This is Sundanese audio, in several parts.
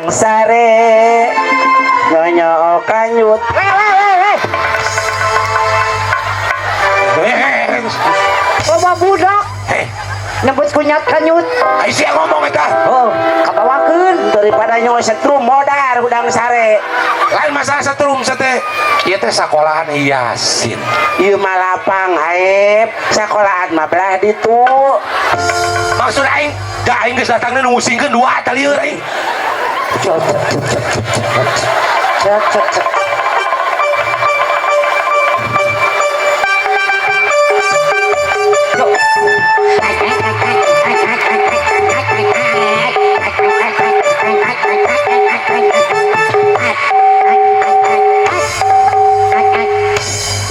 Hudang sare nyonyo kanyut. Weh, weh, weh, weh. Eh, Loba budak eh, nyebut kunyat kanyut. Ai sia ngomong eta. Oh, kabawakeun. Daripada nyo setrum modar hudang sare. Lain masalah setrum teh. Ieu teh sakolahan Yasin. Ieu mah lapang aep, sekolahan mah belah ditu. Maksud aing, da aing geus datangna nu ngusingkeun dua tah lieur aing. Cek, cek, cek, cek, cek, cek, cek.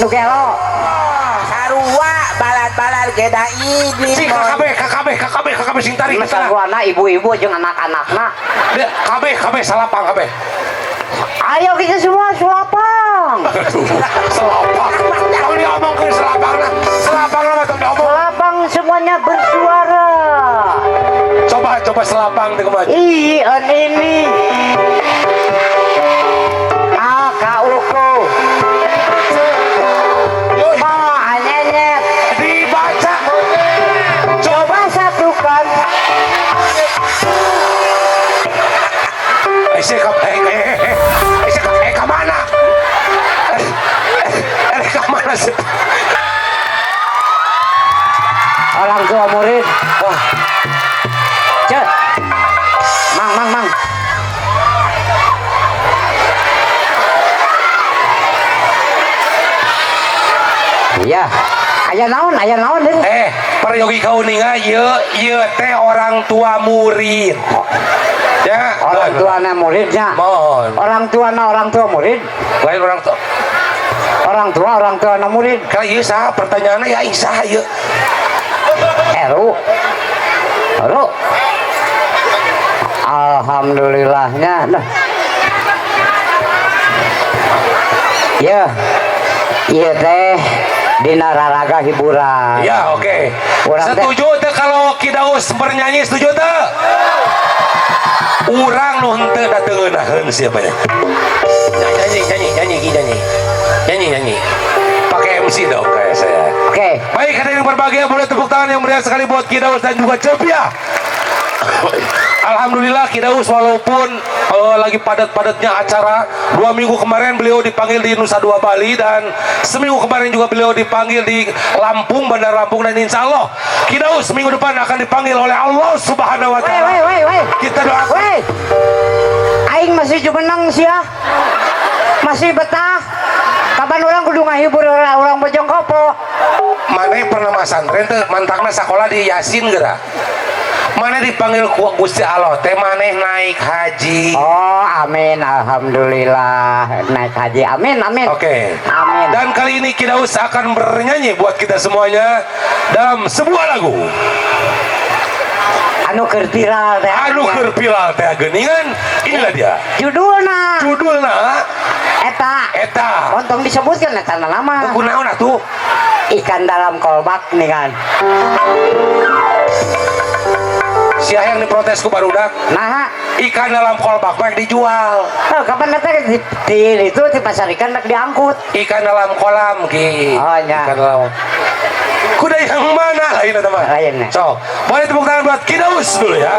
Nu gelo. Sarua balad-balad geda ini. Sing KKB KKB KKB KKB sing tarik ke sana. Sarwana ibu-ibu jeung anak-anakna. Dia, KB KB salapang KB. Ayo kita semua selapang. Selapang. Kalau diomongkeun selapangna, selapangna mah tong diomong. Selapang semuanya bersuara. Coba coba selapang teh kumaha. Ian ini. Aka uku. Yoi, Ma anyenyet. dibaca. Coba Coba satukan. eh sia ka eh eh eh eh sia ka eh ka mana? Eh eh ka mana sih? Orang tua murid. Wah, Cek. Mang, mang, mang. Iya. Aya naon deui? Eh, peryogi kauninga ieu ieu teh orang tua murid. Ya, Orang tua na muridnya. Mohon. Orang tua na orang tua murid. Lain orang tua. Orang tua na murid. Kalau ieu saha pertanyaannya ya aing saha ieu? Eru. Eru. Alhamdulillahnya. Nah. Ya. Iya teh dina raraga hiburan. Ya, oke. Urang teh- Setuju teh kalau Ki Daus bernyanyi, setuju teh? Urang nu henteu da teu ngeunaheun siapa nya. Nyanyi, nyanyi, nyanyi, Ki, nyanyi. Nyanyi, nyanyi. Pakai MC dong kayak saya. Oke. Baik, hadirin yang berbahagia, boleh tepuk tangan yang meriah sekali buat Ki Daus dan juga Cepia. Alhamdulillah Ki Daus walaupun lagi padat-padatnya acara, 2 minggu kemarin beliau dipanggil di Nusa Dua Bali dan seminggu kemarin juga beliau dipanggil di Lampung, Bandar Lampung, dan insya Allah Ki Daus minggu depan akan dipanggil oleh Allah Subhanahu Wa Weh, Taala. weh, weh, weh. Kita doakan. Weh. Aing masih jumeneng sia. Masih betah. Kapan orang kudu ngahibur orang Bojongkopo? Maneh pernah masantren teh mantakna sekolah di Yasin geura. Maneh dipanggil ku Gusti Allah teh maneh naik haji. Oh, amin, alhamdulillah naik haji. Amin, amin. Oke. Amin. Dan kali ini Ki Daus akan bernyanyi buat kita semuanya dalam sebuah lagu. Anu keur viral teh. Anu keur viral teh geuningan, inilah dia. Judulna Judulna eta. Eta. Ontong disebutkan eta nama. Kunaon atuh? Ikan dalam kolbak nih kan. Sia yang diprotes ku barudak. Nah, Ikan dalam kolbak mah dijual. oh, kapan datang di itu di pasar ikan rek diangkut. Ikan dalam kolam ki. Oh, nya. Ikan dalam. Kuda yang mana lain teman? Lain. So, boleh tepuk tangan buat Ki Daus dulu ya.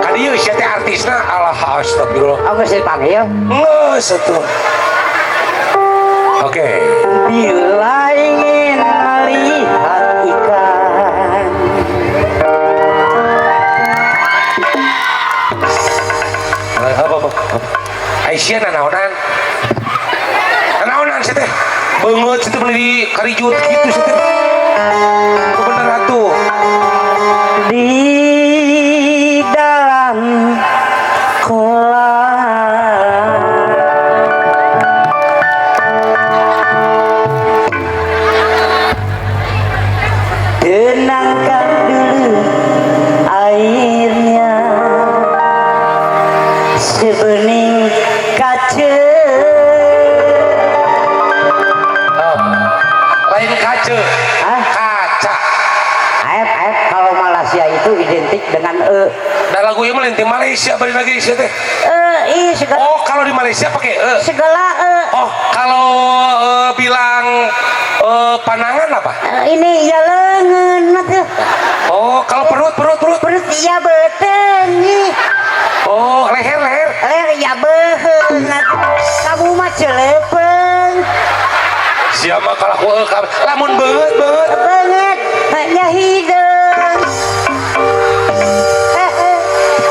Kadieu sia teh artisna, alah astagfirullah. Oh, geus dipanggil. Geus atuh. Oke. Bila ingin melihat ikan, Apa apa apa. Aisyah nanaonan. Nanaonan sia teh. Beungeut situ beli di karijut gitu sia teh. Bener atuh. Di dalam kolam, tenangkan dulu airnya sebening kaca. Oh. Lain kaca. Hah? Kaca. Aep, Aep, kalau Malaysia itu identik Identik dengan e. Da lagu ieu mah lain ti Malaysia bari lagi sia teh. E ih segala. Oh, kalau di Malaysia pakai e. Segala e. Oh, kalau bilang panangan apa? Ini ya leungeun mah tuh. Oh, kalau perut perut perut. Perut iya beuteung ih. Oh, leher leher. Leher ya beuheung atuh. Kamu mah celepeung. Sia mah kalau aku lamun beungeut beungeut. Beungeut nya hideung.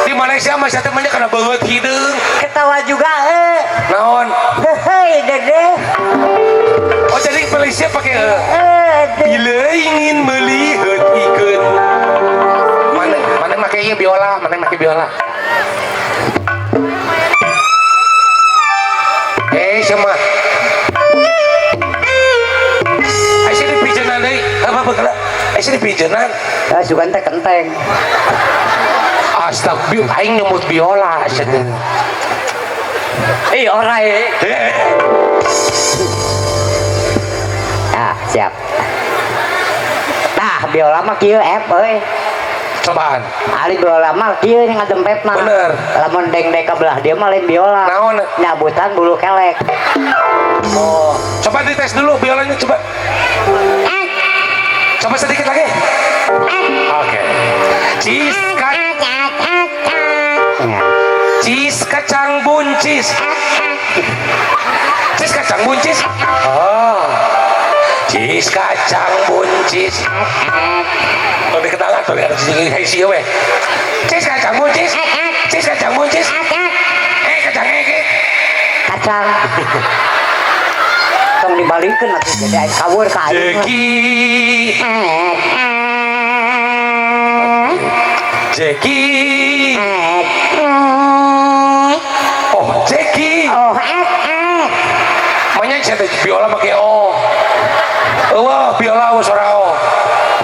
Di Malaysia mah sia teh mah kana beungeut hideung. Ketawa juga Naon? Hei dede. Oh, jadi Malaysia pakai e. Bila ingin melihat ikan. Mana mana make ieu biola, mana make biola. Sama. Aisyah dipijenan deui. Apa beukala? Aisyah dipijenan. Ah, sugan teh kenteng. Astagfirullah, aing nyemut biola sia teh. Ih, orai. Eh, Ah, siap. Nah, biola mah kieu ep euy. Cobaan. Ari biola mah kieu ngadempet mah. Bener. Lamun deng-deng ka belah dia mah lain biola. Naon? Nyabutan bulu kelek. Oh, coba dites dulu biolanya coba. Coba sedikit lagi. Oke. Cheese cheese kacang buncis. Cheese kacang buncis. Oh. Cheese kacang buncis. Oh, dikenalan tuh lihat sini hai sih we. Cheese kacang buncis. Cheese kacang buncis. Kacang eh. Kacang. Tong dibalikeun atuh jadi aing kawur ka aing. Jeki. Jeki. Oh, Jeki. Oh, Makanya saya teh biola pakai O. Wah, biola oh, suara O.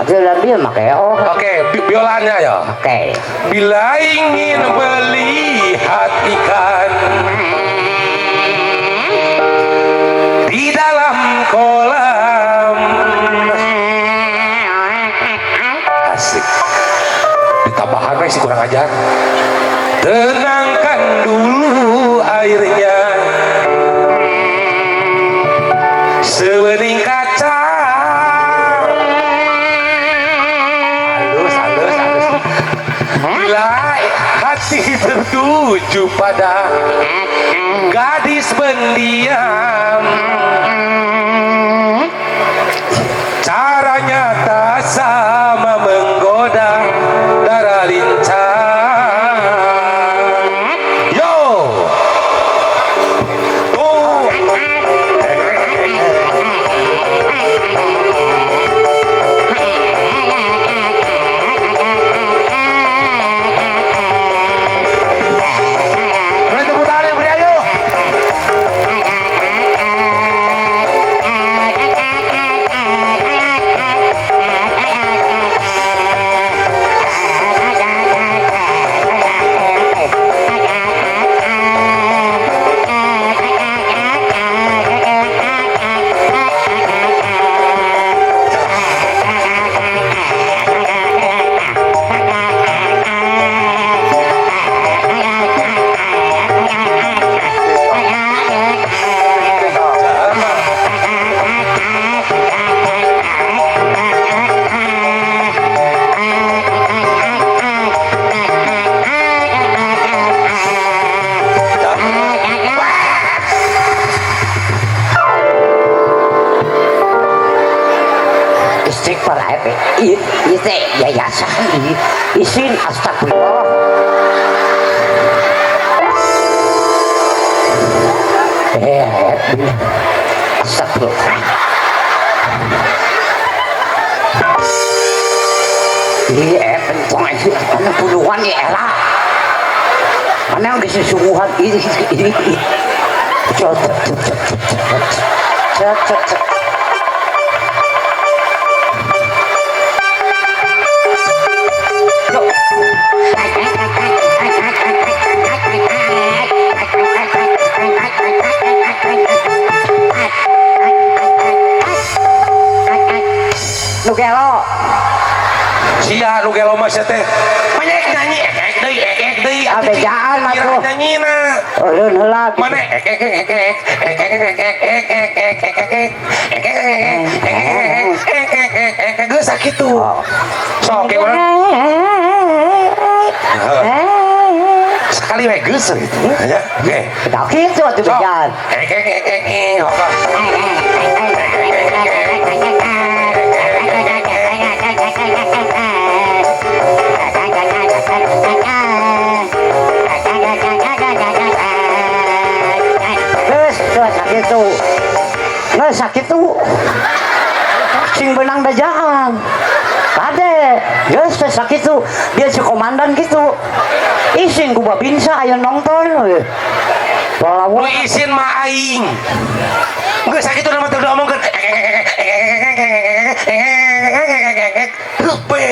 Tapi udah dia make oh. Oke, biolanya ya. Oke. Bila ingin melihat ikan di dalam kolam. Asik. Ditambahan we sih kurang ajar. Tenangkan dulu airnya. Sebening kaca. Halus, halus, halus. Bila hati tertuju pada gadis pendiam, caranya tak sama menggoda darah lincah. Yo, tuh. Beri tepuk tangan yang meriah, ayo. Istighfar ep. Ieu teh yayasan ieu. Isin astagfirullah. Astagfirullah. Iya, pentong aja. Mana puluhan ya elah. Mana geus sesungguhan ini ini. Cot cot cot cot cot cot. Nu gelo. Sia nu gelo mah sia teh. Bejaan atuh. Nyanyina. Eureun heula. Mana ek ek ek ek ek ek ek ek ek ek ek ek ek ek ek ek ek ek ek geus sakitu. Sok ke urang sekali we geus gitu. Ya, oke. Da kitu atuh bejaan. Ek ek ek ek ek. Geus, geus sakitu. Geus sakitu. Sing benang bejaan. Kade, geus teh sakitu. Dia si komandan gitu. Isin ku babinsa aya nonton we. Nu isin mah aing. Geus sakitu mah teu diomongkeun. Heupe.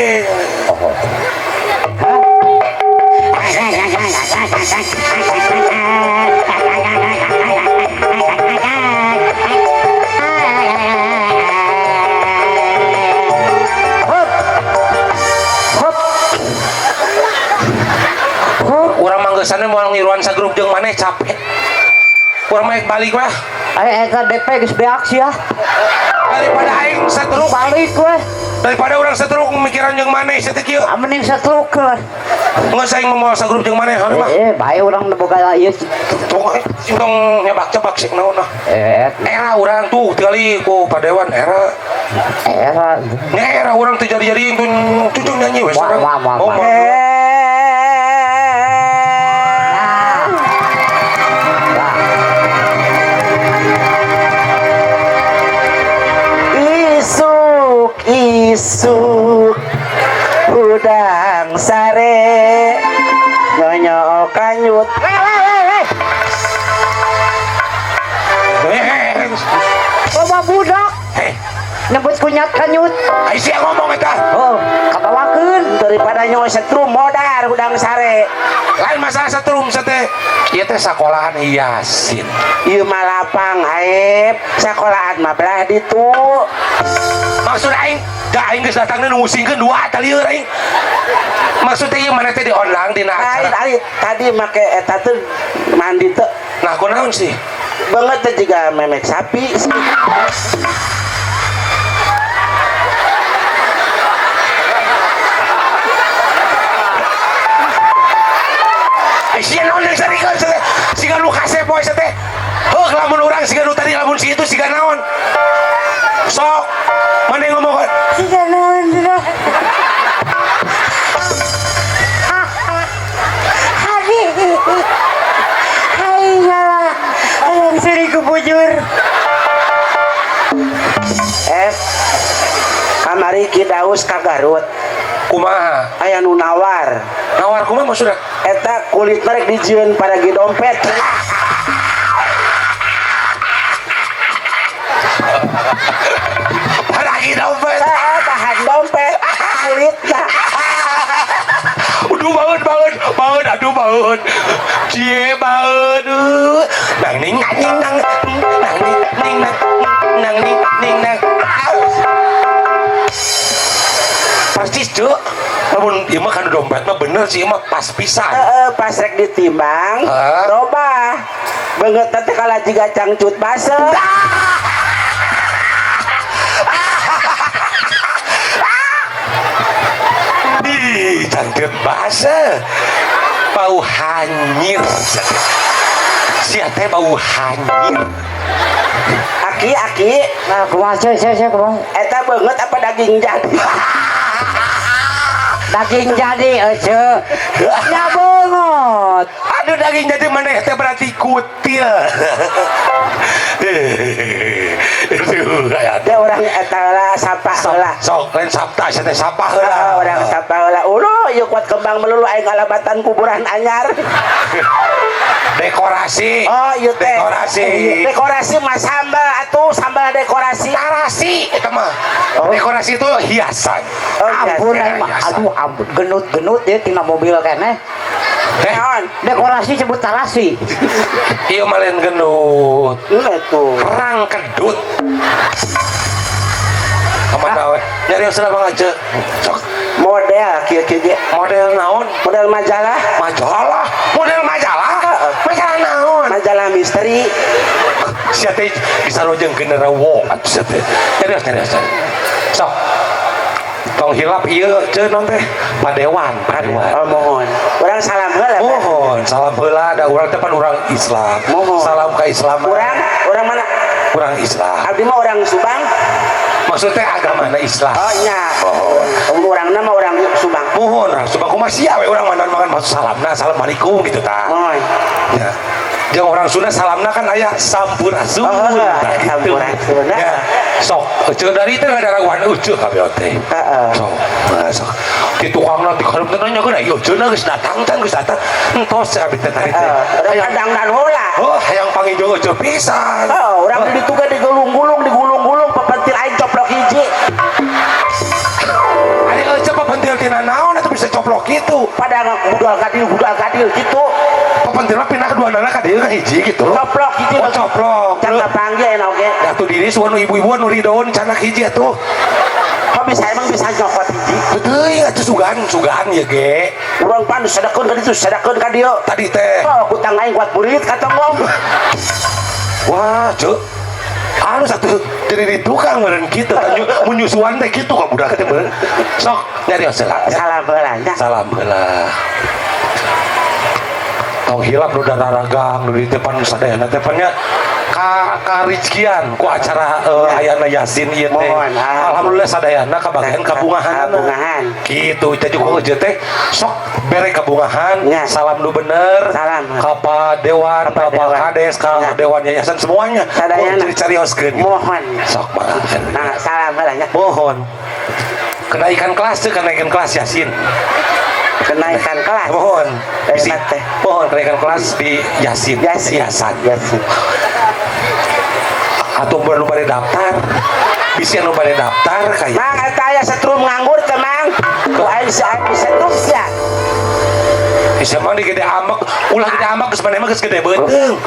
Hop. Hop. Hop. Urang mah geusana moal ngiruan sagrup jeung maneh capek. Urang mah balik weh. Ayo eta DP geus beak sia. Daripada aing setruk Balik weh. Daripada urang setruk mikiran jeung maneh sia teh kieu. Mending setruk lah. Geus aing mah moal sagrup jeung maneh hareum mah. Bae urang boga ieu. Tong tong nyebak-cebak sik naon ah. Era urang tuh tingali ku padewan era. Era. Nya era urang teh jadi-jadi tuh nyanyi we Wah, wah, wah, Oh, wah. Isuk isuk udang sare nyonyo kanyut. Loba budak nyebut kunyat kanyut. Ai sia ngomong eta. Oh, kabawakeun. Daripada nyonya setrum modar udang sare. Lain masalah setrum teh. Ieu teh sakolahan Yasin. Ieu mah lapang aep, sakolahan mah belah ditu. Maksud aing, da aing geus datangna nu ngusingkeun dua talieur aing. Maksud teh ieu maneh teh diondang dina acara. Lain tadi make eta teh mandi teh. Nah, kunaon sih? Banget teh jiga memek sapi. Sia naon jeung sarikeun sia teh? Siga nu kasep poe sia teh. Heuh lamun urang siga nu tadi lamun si itu siga naon? Sok maneh ngomong Siga naon siga. Hai ngalah. Ayang seri ku bujur. Kamari Ki Daus ka Garut. Kumaha? Aya nu nawar. Nawar kumaha maksudna? Eta kulit merek dijieun paragi dompet. Paragi dompet. Bahan dompet kulitna. Aduh banget banget banget aduh banget. Cie banget. Nang ning nang ning nang nang ning ning nang nang ning ning nang. Persis cuk. Lamun ieu mah kana dompet mah bener sih ieu mah pas pisan. Heeh, pas rek ditimbang, robah. Beungeut teh kalah jiga cangcut baseuh. Ih, cangcut baseuh. Bau hanyir. Sia teh bau hanyir. Aki, aki. Nah, kumaha ceu ceu ceu kumaha? Eta beungeut apa daging jadi? Daging jadi ece. Ya beungeut. Aduh daging jadi maneh teh berarti kutil. Aduh, aya Teh urang eta lah sapa heula. Sok lain sabta sia teh sapa heula. Urang sapa heula. Uluh ieu kuat kembang melulu aing alamatan kuburan anyar. Dekorasi. Oh ieu teh. Dekorasi. Dekorasi mah sambal atuh, sambal dekorasi. Tarasi eta mah. Oh. Dekorasi itu hiasan. Oh, ampun hiasan. aing mah. Aduh ampun genut-genut ieu tina mobil keneh. Naon? Dekorasi sebut tarasi. Ieu mah lain genut. Itu. Rang kedut. Kemana we? Nyari yang sedang aja. Sok. Model kieu-kieu ge. Model naon? Model majalah. Majalah. Sia teh bisa rojeng genderuwo atuh sia teh. Serius serius. Sok. Tong hilap ieu ceun non teh padewan, padewan. Oh mohon. Urang salam heula. Mohon, salam heula da urang teh pan urang Islam. Mohon. Salam ka Islam. Urang urang mana? Urang Islam. Abdi mah urang Subang. Maksudnya agamana Islam. Oh nya. Mohon. Urang nama urang Subang. Mohon, urang Subang kumaha sia we urang mana makan maksud salamna, assalamualaikum gitu tah. Mohon. Ya. Jeung orang Sunda salamna kan aya sampurasun. Oh, Nah, gitu. sampurasun. Ya. Sok, euceun dari teh ada raguan euceuh kabeh teh. Heeh. Sok, nah, sok. Di tukangna di karep teh nanya geuna, ieu euceunna geus datang can geus datang. Entos abdi teh tadi teh. Urang Hayang kadang-kadang heula. oh, hayang panggil euceuh pisan. Oh, urang di ditu ge digulung-gulung, digulung-gulung pepentil aing coplok hiji. Ari euceuh papentil tina naon atuh bisa coplok kitu. Pada budal kadil gitu. Papentil mah pindah kedua nana ka dieu ka hiji gitu. Coplok hiji. Oh, coplok. Can kapanggih enak oge. Atuh diri suan ibu-ibu nu ridoon canak hiji atuh. Kok bisa emang bisa nyokot hiji? Teuing atuh sugan, sugan ya ge. Urang pan sadakeun ka ditu, sadakeun ka dieu. Tadi teh. Oh, kutang aing kuat burit ka tonggong. Wah, cuk. Anu satu jadi di tukang meureun kitu tah menyusuan teh kitu ka budak teh meureun. Sok nyarios heula. Salam heula nya. Salam heula. Tong hilap nu dararagang nu di depan sadayana teh pan nya ka karizkian ku acara ayana Yasin ieu teh. Mohon, ah. Alhamdulillah sadayana kabagian kabungahan. Kabungahan. Gitu jadi ku eueuh teh sok bere kabungahan, Ya. salam nu bener. Salam. Ka Pak Dewan, ka Ka Pak Dewan. Kades, ka Ya. Dewan Yayasan semuanya. Sadayana. Jadi carioskeun. Mohon. Sok mah. Nah, salam heula nya. Mohon. Kenaikan kelas tuh, kenaikan kelas Yasin. Kenaikan kelas. Mohon. Bisi, Enak teh. mohon kenaikan kelas di Yasin. Yasin. Yasan. Yasin. Atau baru pada daftar. Bisi anu pada daftar kayak. Mang eta aya setrum nganggur teh Mang. Ku aing si aing setrum sia. Bisa mah di gede ambek, ulah gede ambek geus maneh mah geus gede beuteung.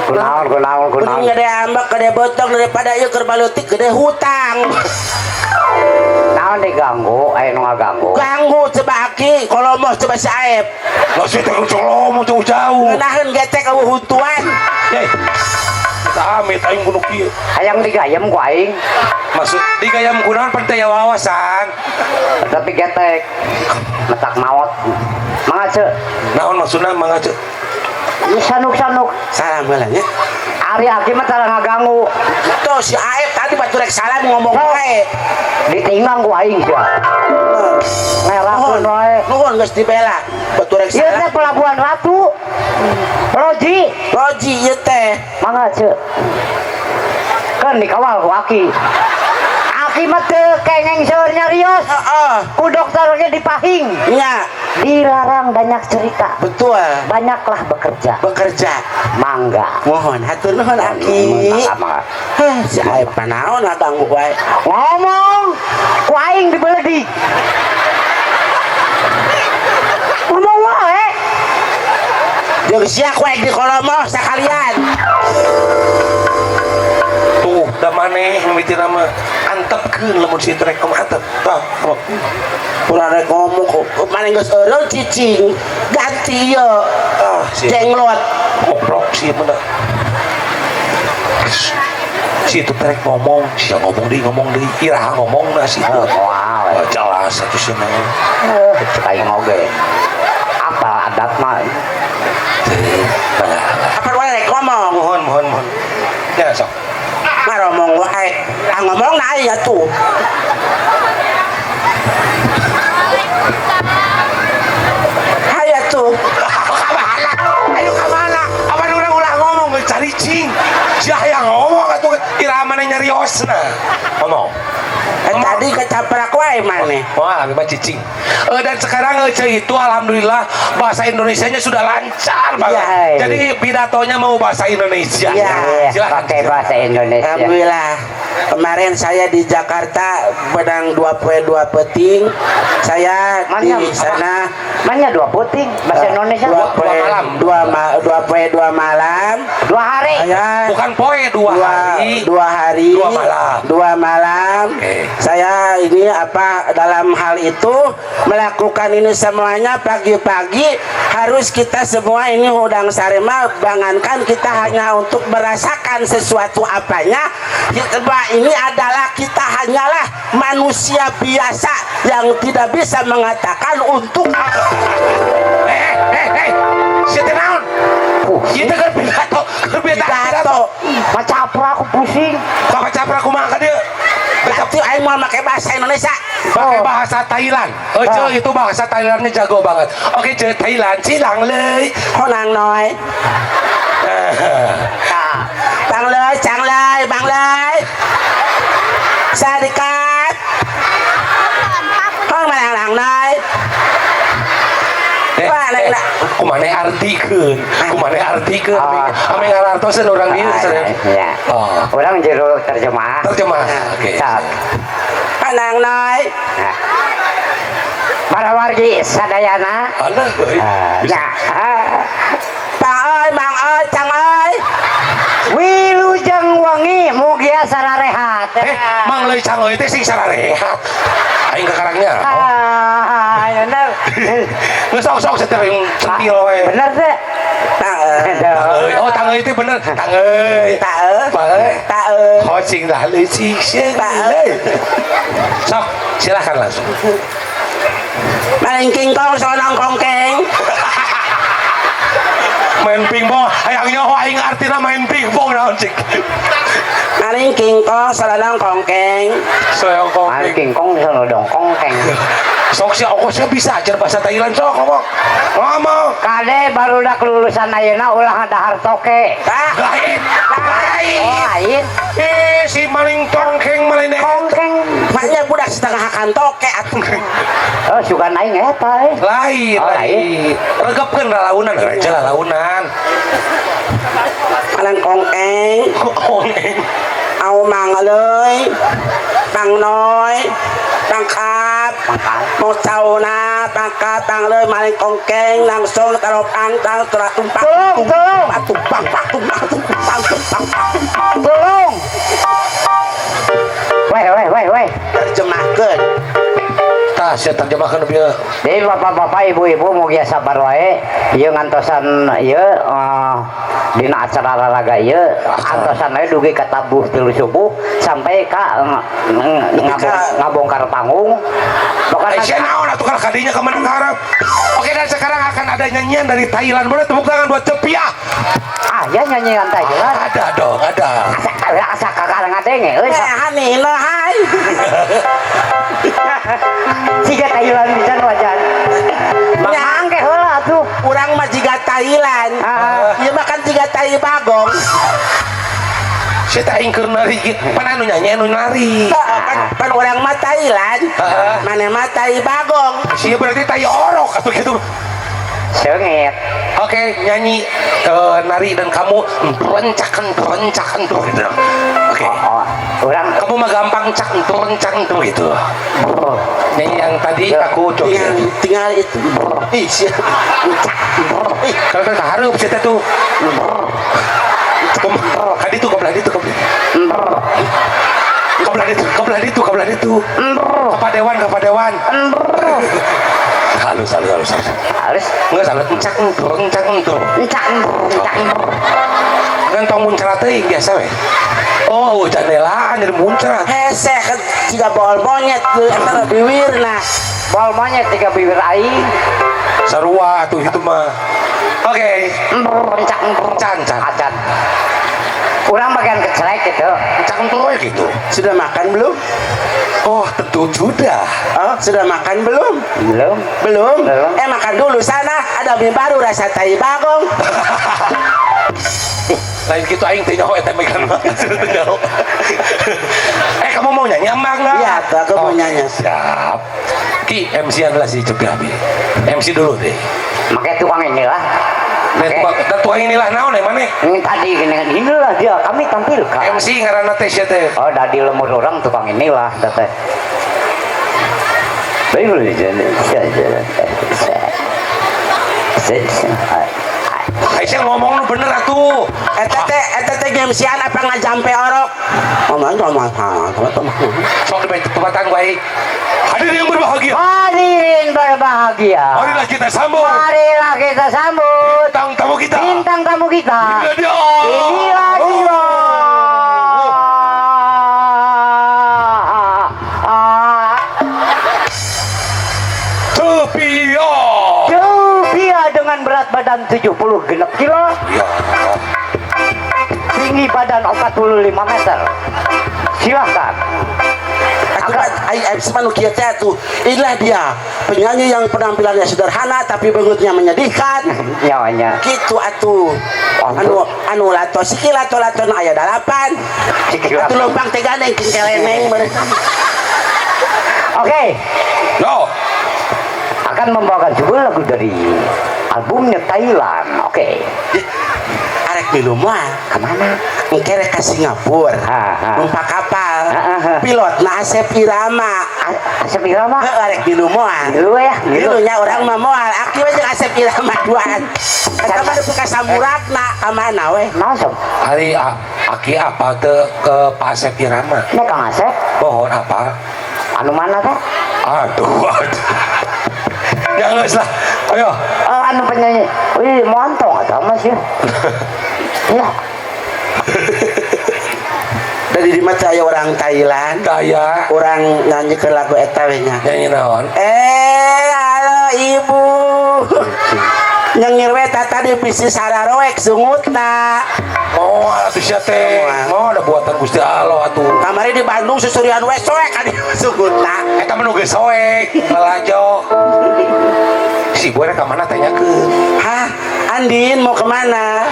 Kunaon kunaon kunaon. Mending gede ambek gede botong daripada ieu keur baleutik gede hutang. Naon diganggu, aya nu ngaganggu. Ganggu coba aki, kolomoh coba si Aep. Lah si teh colomo jauh-jauh. Ngeunaheun getek eueuh huntuan. Yey. Kita amit aing kudu kieu. Hayang digayem ku aing, Maksud digayam kunaon pan teh wawasan. tapi getek. Metak maot. Mangga ceu. Naon maksudna mangga ceu? Sanuk-sanuk. Salam heula nya. Ari aki mah tara ngaganggu. Tuh si Aep tadi batu rek salam ngomong wae. Ditinggang ku aing sia. Nuhun, Ngerakeun wae. nuhun geus dibela. Batu rek Ieu teh salam. Pelabuhan Ratu. Loji. Loji ieu teh. Mangga ceu. Kan dikawal ku aki. Aki mah teu kengeng seueur nyarios. Heeh. Ku dokternya dipahing. Nya, Dilarang banyak cerita. betul. Banyaklah bekerja. Bekerja. Mangga. Mohon hatur nuhun aki. Mangga, mangga. Heh, si Aep mah naon ngaganggu wae. Ngomong ku aing dibeledi. Ngomong wae. Jeung sia ku aing di kolomoh sakalian. Tuh, da maneh mimiti nama antepkeun lamun si rek kumaha antep. Tah, ngomong. Ulah rek ngomong kok maneh geus eureun cicing. Ganti ieu. Ah, si Jenglot. goblok sih bener. Si itu rek ngomong, sia ngomong deui, iraha ngomong na si itu. Oh, moal. Oh, jelas atuh sia mah. Cek aing oge. Apa adat mah? Apa wae rek ngomong? Mohon, mohon, mohon. Ya, sok. Ngaromong wae. Ah ngomong na aya tuh. Haya tuh. Kamana? Ayo kamana? Apa urang ulah ngomong cari cing. Sia hayang ngomong atuh iraha maneh nyariosna. Ngomong. Tadi kecaprak wae maneh. Wah, abi mah cicing. Dan sekarang Ece itu alhamdulillah bahasa Indonesianya sudah lancar banget. Iya. Jadi pidatonya mau bahasa Indonesia. Iya. Silakan. Pakai bahasa Indonesia. Alhamdulillah. Kemarin saya di Jakarta menang 2 poin 2 peting. Saya Mana? di sana Mana dua puting bahasa Indonesia? dua Dua poin malam. dua poin dua malam. Dua hari. Saya Bukan poe dua hari. dua hari Dua malam. 2 malam. Oke. Saya Saya ini apa dalam hal itu melakukan ini semuanya pagi-pagi harus kita semua ini udang sarema bangankan kita hanya untuk merasakan sesuatu apanya. Bahwa ini adalah kita hanyalah manusia biasa yang tidak bisa mengatakan untuk Eh, eh, eh, sia teh naon? Ieu teh keur pidato, keur pidato. Pidato. Macapra aku pusing. Bapak capra kumaha ka dieu? Berarti aing mau pakai bahasa Indonesia. Pakai bahasa Thailand. Oh, Ah. Ce, itu bahasa Thailandnya jago banget. Oke, Ce, Thailand, silang leuy. Honang noy. Bangเลยจังเลยบังเลยสวัสดีครับห้องมาหลังๆหน่อย Eh, Wah, eh, lah. Kumaha artikeun? Kumaha artikeun? Ah. Ame ngarartoseun urang dieu cenah. Ya. Oh. Urang jero terjemah. Terjemah. Oke. Sok. Panang noy. Nah. Para wargi sadayana. Alah, euy. Ah, Bisa. ya. Ah. Bang oi, bang oi, cang oi. Wilujeng wengi mugia sararehat. Eh, Mang leuy cang euy teh sing sararehat. Aing kakarangnya. Ah, bener. Geus sok sok setel yang centil we. Bener teh. Tang euy. Tang euy. Oh, tang euy teh bener. Tang euy. Ta euy. Bang euy. Ta euy. Oh, sing lah leuy sing sing. Pak. Sok, silahkan langsung. Maling kingkong sonong kongkeng. Main pingpong, hayang nyaho aing artina main pingpong naon cik. Maling kingkong sonong kongkeng. Soyong Maling kongkeng. kingkong sono dongkong keng. Sok si ongkosnya bisa ajar bahasa Thailand, sok ngomong. Ngomong. Kade barudak lulusan ayeuna ulah dahar toke. Ah, Lain. Lain. Oh, lain. Eh, si maling tongkeng maling Kongkeng. Makanya budak setengah hakan toke atuh. Oh, sugan aing eta eh. Lain, Oh, lain. Regepkeun lalaunan, raja lalaunan. Maling kongkeng. Kongkeng. เอามังเลยปังน้อยปังครับ Pangkat. โมเจ้านาปังกาตังเลยมาเลยกองแกงนางทรงตลบอังตังตระตุ้มปัง Tolong, tolong. ปังตุ้มปังปังตุ้มปังตุ้มปังตุ้มปังปัง Tolong. Weh, weh, weh, weh. Terjemahkeun. Tah, sia terjemahkeun bieu. Jadi bapak-bapak, ibu-ibu mugia sabar wae, ieu ngantosan ieu dina acara lalaga ieu antosan wae dugi ka tabuh 3 subuh sampai ka ngabongkar panggung. Pokokna Eh, sia naon atuh kalau kadinya ke mana ngarep. Oke, dan sekarang akan ada nyanyian dari Thailand. Boleh tepuk tangan buat Cepiah. Ah, ya nyanyian Thailand. Ada dong, ada. Asa asa kakak ngadenge euy. Eh, hani lo hai. Siga Thailand pisan wajan. Mangke heula atuh. Urang mah jiga Thailand. Ah. Ieu mah kan jiga tai bagong. Sia teh aing keur nari kieu. Pan anu nyanyi anu nari. Pan, pan urang mah Thailand. Ah. Mana mah tai bagong. Sia berarti tai orok atau gitu. Seungit. Oke, nyanyi nari dan kamu rencakan rencakan tuh gitu. Oke. Oh, urang Kamu mah gampang cak rencang tuh gitu. Nyanyi yang tadi aku Tinggal, joget. Tinggal itu. Ih, sia. Ih, kalau kan kahareup sia teh tuh. Kadi tuh kebelah itu kebelah. Kebelah itu, kebelah itu, kebelah itu. Kepadewan, kepadewan. Halus, halus, halus, halus. Halus. Enggak salah, encak encak entur. Encak encak. Kan tong muncrat teuing biasa we. Oh, jandelaan jadi muncrat. Hese kan jiga bol monyet deui antara biwirna. Bol monyet tiga bibir aing. Sarua tuh itu mah. Oke, Encak Can, can. Acan. Urang bagian kecelek gitu. Encak entur we gitu. Sudah makan belum? Oh, tentu sudah. Oh, sudah makan belum? Belum. Belum? Belum. Eh, makan dulu sana. Ada mie baru rasa tai bagong. Lain gitu aing teh nyaho eta megan banget teu nyaho. Eh, kamu mau nyanyi apa enggak? Iya, tuh, aku mau nyanyi. Siap. Ki, MC adalah si Cepi Abi. MC dulu deh. Makanya tukang inilah. Dan Oke. tukang, dan tukang inilah naon ya mana? Ini tadi gini, inilah dia kami tampilkan. MC ngaranna teh sia teh. Oh, dari lemur orang tukang inilah teteh. Baik, boleh. Ai Saya ngomong lu bener atuh. Eta teh ngemsian apa ngajampe orok? Ngomong ngomong. Sok dipebatan ku aing. Hadirin yang berbahagia. Hadirin berbahagia. Marilah kita sambut. Marilah kita sambut bintang tamu kita. Bintang tamu kita. Inilah dia. Inilah dia. Tepia. Tepia dengan berat badan 70 genep kilo. Ya. Tinggi badan 45 meter. Silahkan. Inilah dia penyanyi yang penampilannya sederhana tapi benutnya menyedihkan. Nyawanya. Gitu atuh. Anu lato siki lato lato aya 8. Atuh lempang teh gandeng kingkeleneng. Oke. Yo. Akan membawakan sebuah lagu dari albumnya Thailand. Oke. Arek minum mah kemana? Engke rek ka Singapura. Numpak kapal. Pilot na Asep Irama. Asep Irama? Heeh, arek minum moal. Milu ya, milu nya urang mah moal. Aki we jeung Asep Irama duaan. Eta mah nepi ka samurakna ka mana we? Naon sob? Ari aki apa teu ke Pak Asep Irama? Nya Kang Asep. Pohon apa? Anu mana teh? Aduh, aduh. Ya geus lah. Ayo. Anu penyanyi. Wih, montong atau mas ya. Ya. Dari di mata aya orang Thailand. Daya. Orang nyanyi ke lagu eta we nya. Nyanyi naon? Halo ibu. Nyengir we tadi bisi sararoek sungutna. Oh, atuh sia teh. Oh, ada buatan Gusti Allah atuh. Kamari di Bandung susurian we soek ka di sungutna. Eta mah nu geus soek, balajo. Si gue rek ka mana tanyakeun. Hah? Andin mau kemana?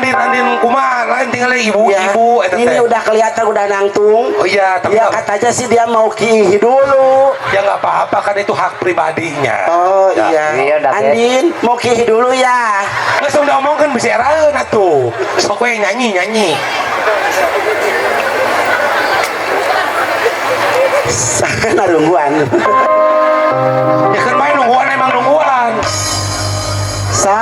Andin kumaha? Lain tinggal ibu, ya, ibu eta teh. Ini udah kelihatan udah nangtung. Oh iya, tapi ya katanya sih dia mau kiih dulu. Ya nggak apa-apa kan itu hak pribadinya. Oh ya. Iya. Iya, Andin mau kiih dulu ya. Nggak usah omongkeun bisa eraeun atuh. Sok we nyanyi. Narungguan. Ya kan main nungguan emang nungguan. Salira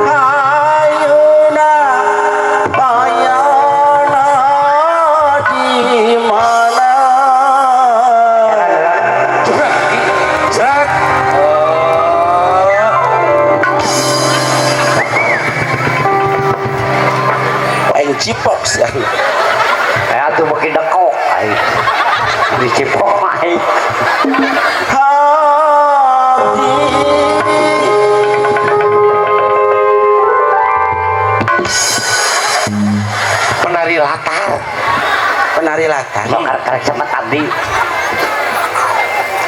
ayuna bayana di mana? Zat. Aing cipok sih. Atuh beuki dekok aing. Dicipok aing. Penari latar. Penari latar. Karek sama tadi.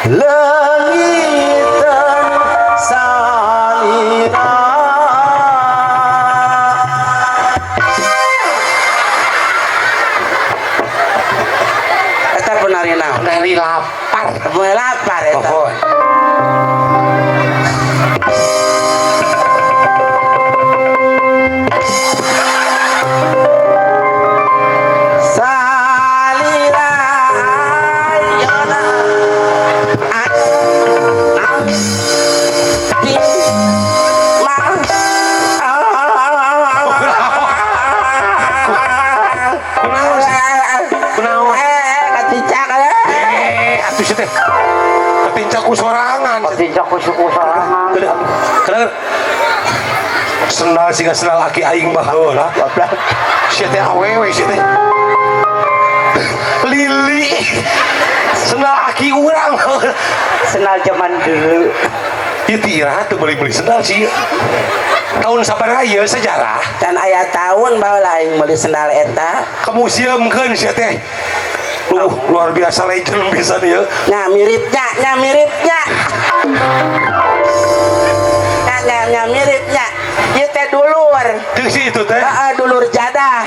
Lengitan salira. Eta penari naon? Penari lapar. Penari lapar eta. Oh. Salira ayona di ma. Kunaon? Katincak Atuh sia teh. Katincak ku sorangan. Katincak ku suku sorangan. Kenapa? Sendal siga sendal aki aing baheula. Sia teh awewe sia teh. Lili. Sendal aki urang. Sendal zaman dulu. Ieu teh iraha teu meuli-meuli sendal sih. Tahun sabaraha ieu sejarah? Dan aya tahun baheula aing meuli sendal eta. Ke museumkeun sia teh. Luar biasa legend pisan ieu. Nya miripnya, nya miripnya. Nya nya miripnya. Ieu teh dulur. Teu si itu teh. Heeh, dulur jadah.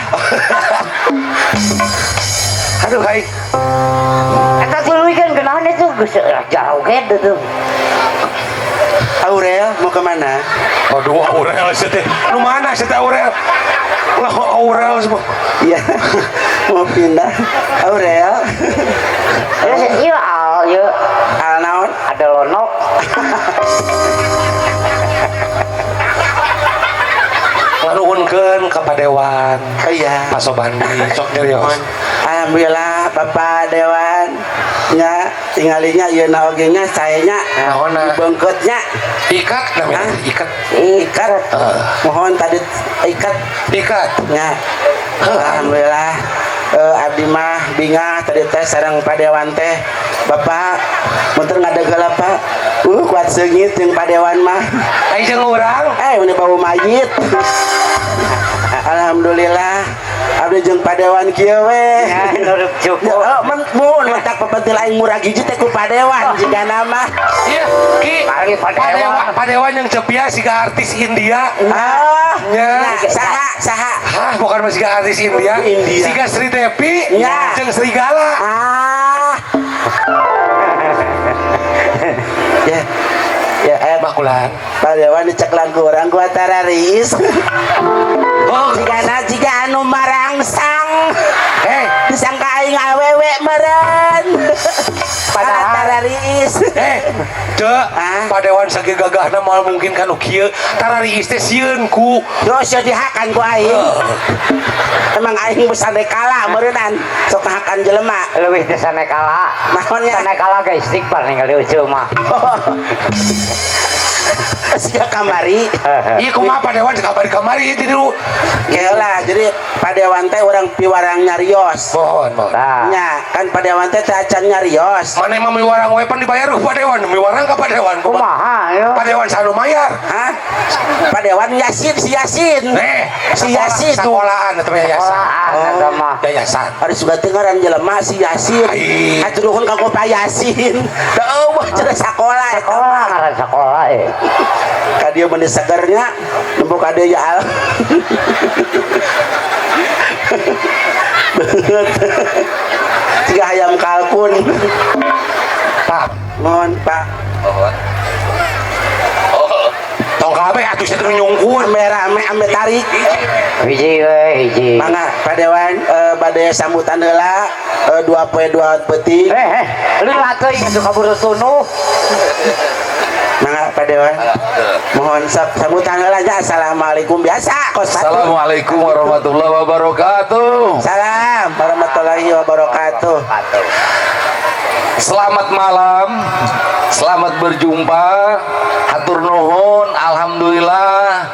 Aduh hai. Eta tuluy kan geunahan itu geus jauh ge tuh. Aurel mau kemana? Aduh Aurel sih teh. Nu mana sih teh Aurel? Lah Aurel semua. Iya. Mau pindah Aurel. Iya, Al, ya. Al naon? Ada lonok. Nganuhunkeun ka Padewan. Iya. Pak Sobandi sok nyerios. Alhamdulillah Bapak Dewan nya tinggalinya ieu na oge nya saenya Naonna? Beungkeutnya. Ikat namanya, Hah? ikat. Ikat. Mohon tadi ikat. Ikat. Nya. Alhamdulillah abdi mah bingah tadi teh sareng Padewan teh. Bapak muter ngadegeula Pak. Kuat seungit jeung Padewan mah. Ai jeung urang. Ini bau mayit. Alhamdulillah abdi jeung Padewan kieu we. Ya, nurut cukup. Oh, men mun mentak pepentil aing murah gigi teh ku Padewan jigana mah. Iya, Ki. Kali Padewan. Padewan, Padewan yang cepia siga artis India. Ah, Nya. nah, saha saha. Hah, bukan masih siga artis India. India. Siga Sri Devi, Nya. jeung Serigala. Ah. Ya. Ya, Makulan. Padewan diceklan ku urang ku antara riis. Oh, Jigana jiga anu marangsang. eh, Disangka aing awewe meureun. Padahal- Antara riis. Cek, Ah. Padewan saking gagahna moal mungkin kanu kieu. Tarariis teh sieun ku. Terus ya dihakan ku aing. Emang aing besar kalah meureunan sok ngahakan jelema. Leuwih teh sanekala. Naonnya? Sanekala ge istighfar ningali uceu mah. Siga kamari. Iya kumaha Padewan kamari-kamari itu dulu. Lah, jadi Padewan teh urang piwarang nyarios. Mohon, mohon. Nah, Nya, kan Padewan teh teh acan nyarios. Mana emang miwarang we pan dibayar ku Padewan, miwarang ka Padewan. Kumaha yo? Padewan sanu mayar. Hah? Padewan Yasin si Yasin. Nih, si Yasin tuh. sekolahan atau yayasan. Sekolahan eta mah. Yayasan. Harus juga dengaran jelema si Yasin. Ai. Hatur nuhun ka Pak Yasin. Da eueuh cenah sakola eta Sekolah mah. ngaran sekolah eh. Ka dieu meuni segernya nempo ka dieu ya al. Beungeut. Siga hayam kalkun. Pak. Mohon Pak. Mohon. Oh. Tong kabeh atuh sia teu nyungkun. Ame rame ame tarik. Hiji we hiji. Mangga Pak Dewan bade sambutan heula 2 poe 2 peuting. Lila teuing atuh kaburu tunuh. Mangga Pak Dewan. Mohon sambutan heula nya. Assalamualaikum biasa kos satu. Assalamualaikum warahmatullahi wabarakatuh. Salam warahmatullahi wabarakatuh. Selamat malam, selamat berjumpa. Hatur nuhun, alhamdulillah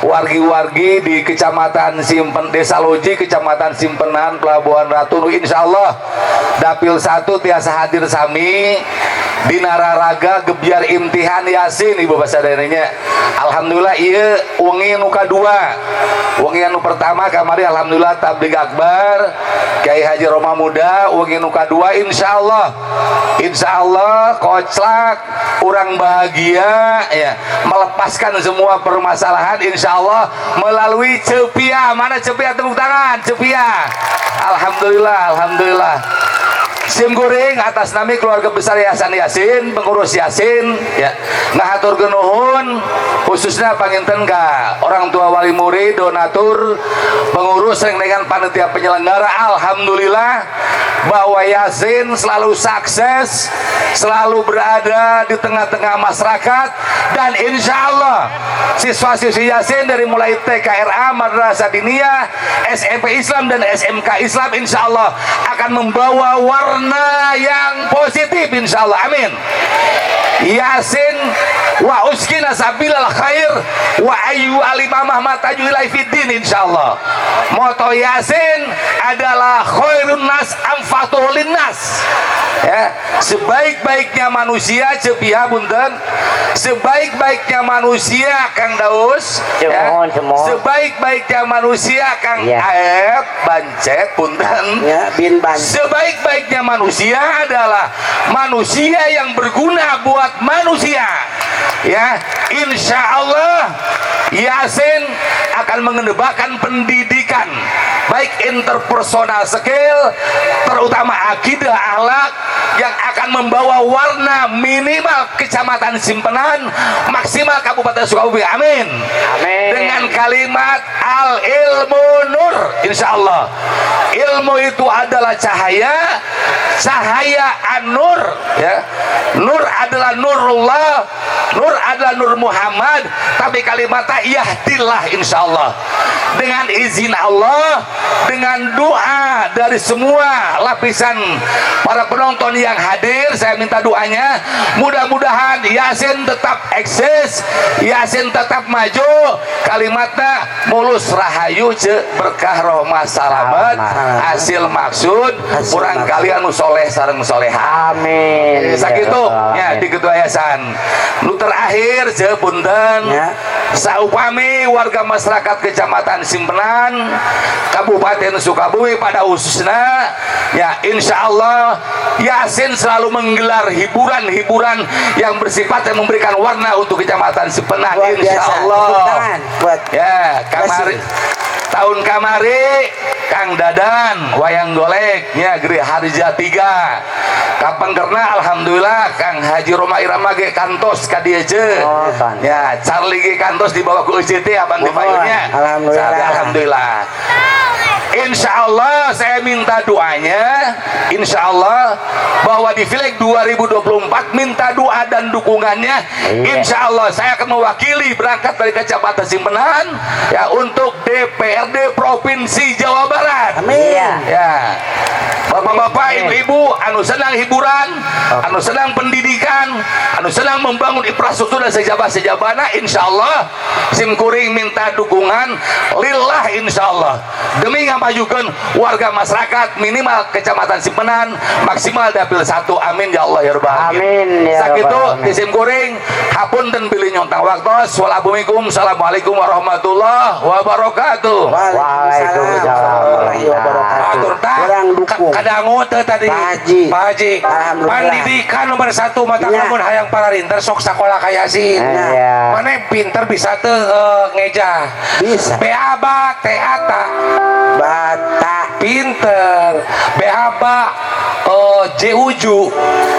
wargi-wargi di Kecamatan Simpen, Desa Loji, Kecamatan Simpenan, Pelabuhan Ratu, insyaallah dapil 1 tiasa hadir sami di Nararaga Gebyar Imtihan Yasin ibu bapak sadaranya. Alhamdulillah ieu wengi nu kadua. Wengi anu pertama kamari alhamdulillah tabligh akbar Kiai Haji Roma Muda, wengi nu kadua insyaallah insyaallah koclak urang bahagia ya, melepaskan semua permasalahan insyaallah melalui Cepia. Mana Cepia, tepuk tangan Cepia. Alhamdulillah, alhamdulillah. Sim kuring atas nami keluarga besar Yayasan Yasin, pengurus Yasin ya, ngahaturkeun nuhun khususnya panginten ka orang tua wali murid, donatur, pengurus dengan panitia penyelenggara. Alhamdulillah bahwa Yasin selalu sukses, selalu berada di tengah-tengah masyarakat, dan insya Allah siswa-siswi Yasin dari mulai TKRA, Madrasah Diniyah, SMP Islam dan SMK Islam insya Allah akan membawa warna yang positif insya Allah, amin. Yasin wa uskina sabilal khair wa ayu alimamah mataju ilai fiddin insyaallah. Moto Yasin adalah khairun nas anfatuhu linnas. Ya, sebaik-baiknya manusia cepia punten, sebaik-baiknya manusia Kang Daus, ya, sebaik-baiknya manusia Kang ya. Aep Bancet punten, ya, bin Bancet. Sebaik-baiknya manusia adalah manusia yang berguna buat manusia. Ya, insya Allah Yasin akan mengedepankan pendidikan baik interpersonal skill, terutama akidah, akhlak, yang akan membawa warna minimal Kecamatan Simpenan, maksimal Kabupaten Sukabumi. Amin. Amin. Dengan kalimat al ilmu nur, insya Allah. Ilmu itu adalah cahaya, cahaya an-nur, ya. Nur adalah nurullah, nur adalah nur Muhammad, tapi kalimatnya yahdillah, insya Allah. Dengan izin Allah, dengan doa dari semua lapisan para penonton yang hadir, saya minta doanya, mudah-mudahan Yasin tetap eksis, Yasin tetap maju, kalimatnya mulus rahayu ce berkah rohmah salamet, hasil maksud, kurang kalian nu soleh sareng soleha. Amin. Sakitu ya di ketua yayasan. Nu terakhir ce punten. Ya. Saupami warga masyarakat Kecamatan Simpenan, Kabupaten Sukabumi pada khususnya, ya insya Allah Yasin selalu menggelar hiburan-hiburan yang bersifat yang memberikan warna untuk Kecamatan Simpenan. Luar Insya biasa. Allah. Tepuk tangan buat ya kamari tahun kamari Kang Dadan wayang golek nya Gri Harja 3 kapengkerna alhamdulillah Kang Haji Roma Irama ge kantos ka dieu je. Oh, kantos. Ya Charlie ge kantos dibawa ku UCT abang di Mohon. payunnya. Alhamdulillah. Alhamdulillah. Insya Allah saya minta doanya, insya Allah bahwa di Pileg 2024 minta doa dan dukungannya. Iya. Insya Allah saya akan mewakili berangkat dari Kecamatan Simpenan ya untuk DPRD Provinsi Jawa Barat. Amin. Iya. Ya. Bapak-bapak, ibu-ibu, anu senang hiburan, anu senang pendidikan, anu senang membangun infrastruktur dan sejaba-sejabana, insya Allah sim kuring minta dukungan lillah insya Allah demi ngamajukeun warga masyarakat minimal Kecamatan Simpenan, maksimal dapil 1. Amin ya Allah ya rabbal alamin. Amin ya Sakitu rabbal alamin. di sim kuring hapunten bilih nyontang waktos. Wassalamualaikum warahmatullahi wabarakatuh. Waalaikumsalam warahmatullahi wabarakatuh. Atur tah. Kurang dukung. Kadangu teu tadi. Pak Haji. Pak Haji. Alhamdulillah. Pendidikan nomor satu mata Ya. lamun hayang pararinter sok sakola ka Yasin. Iya. Mana pinter bisa teu ngeja. Bisa. B A B T A T Bata pinter. B A B J U J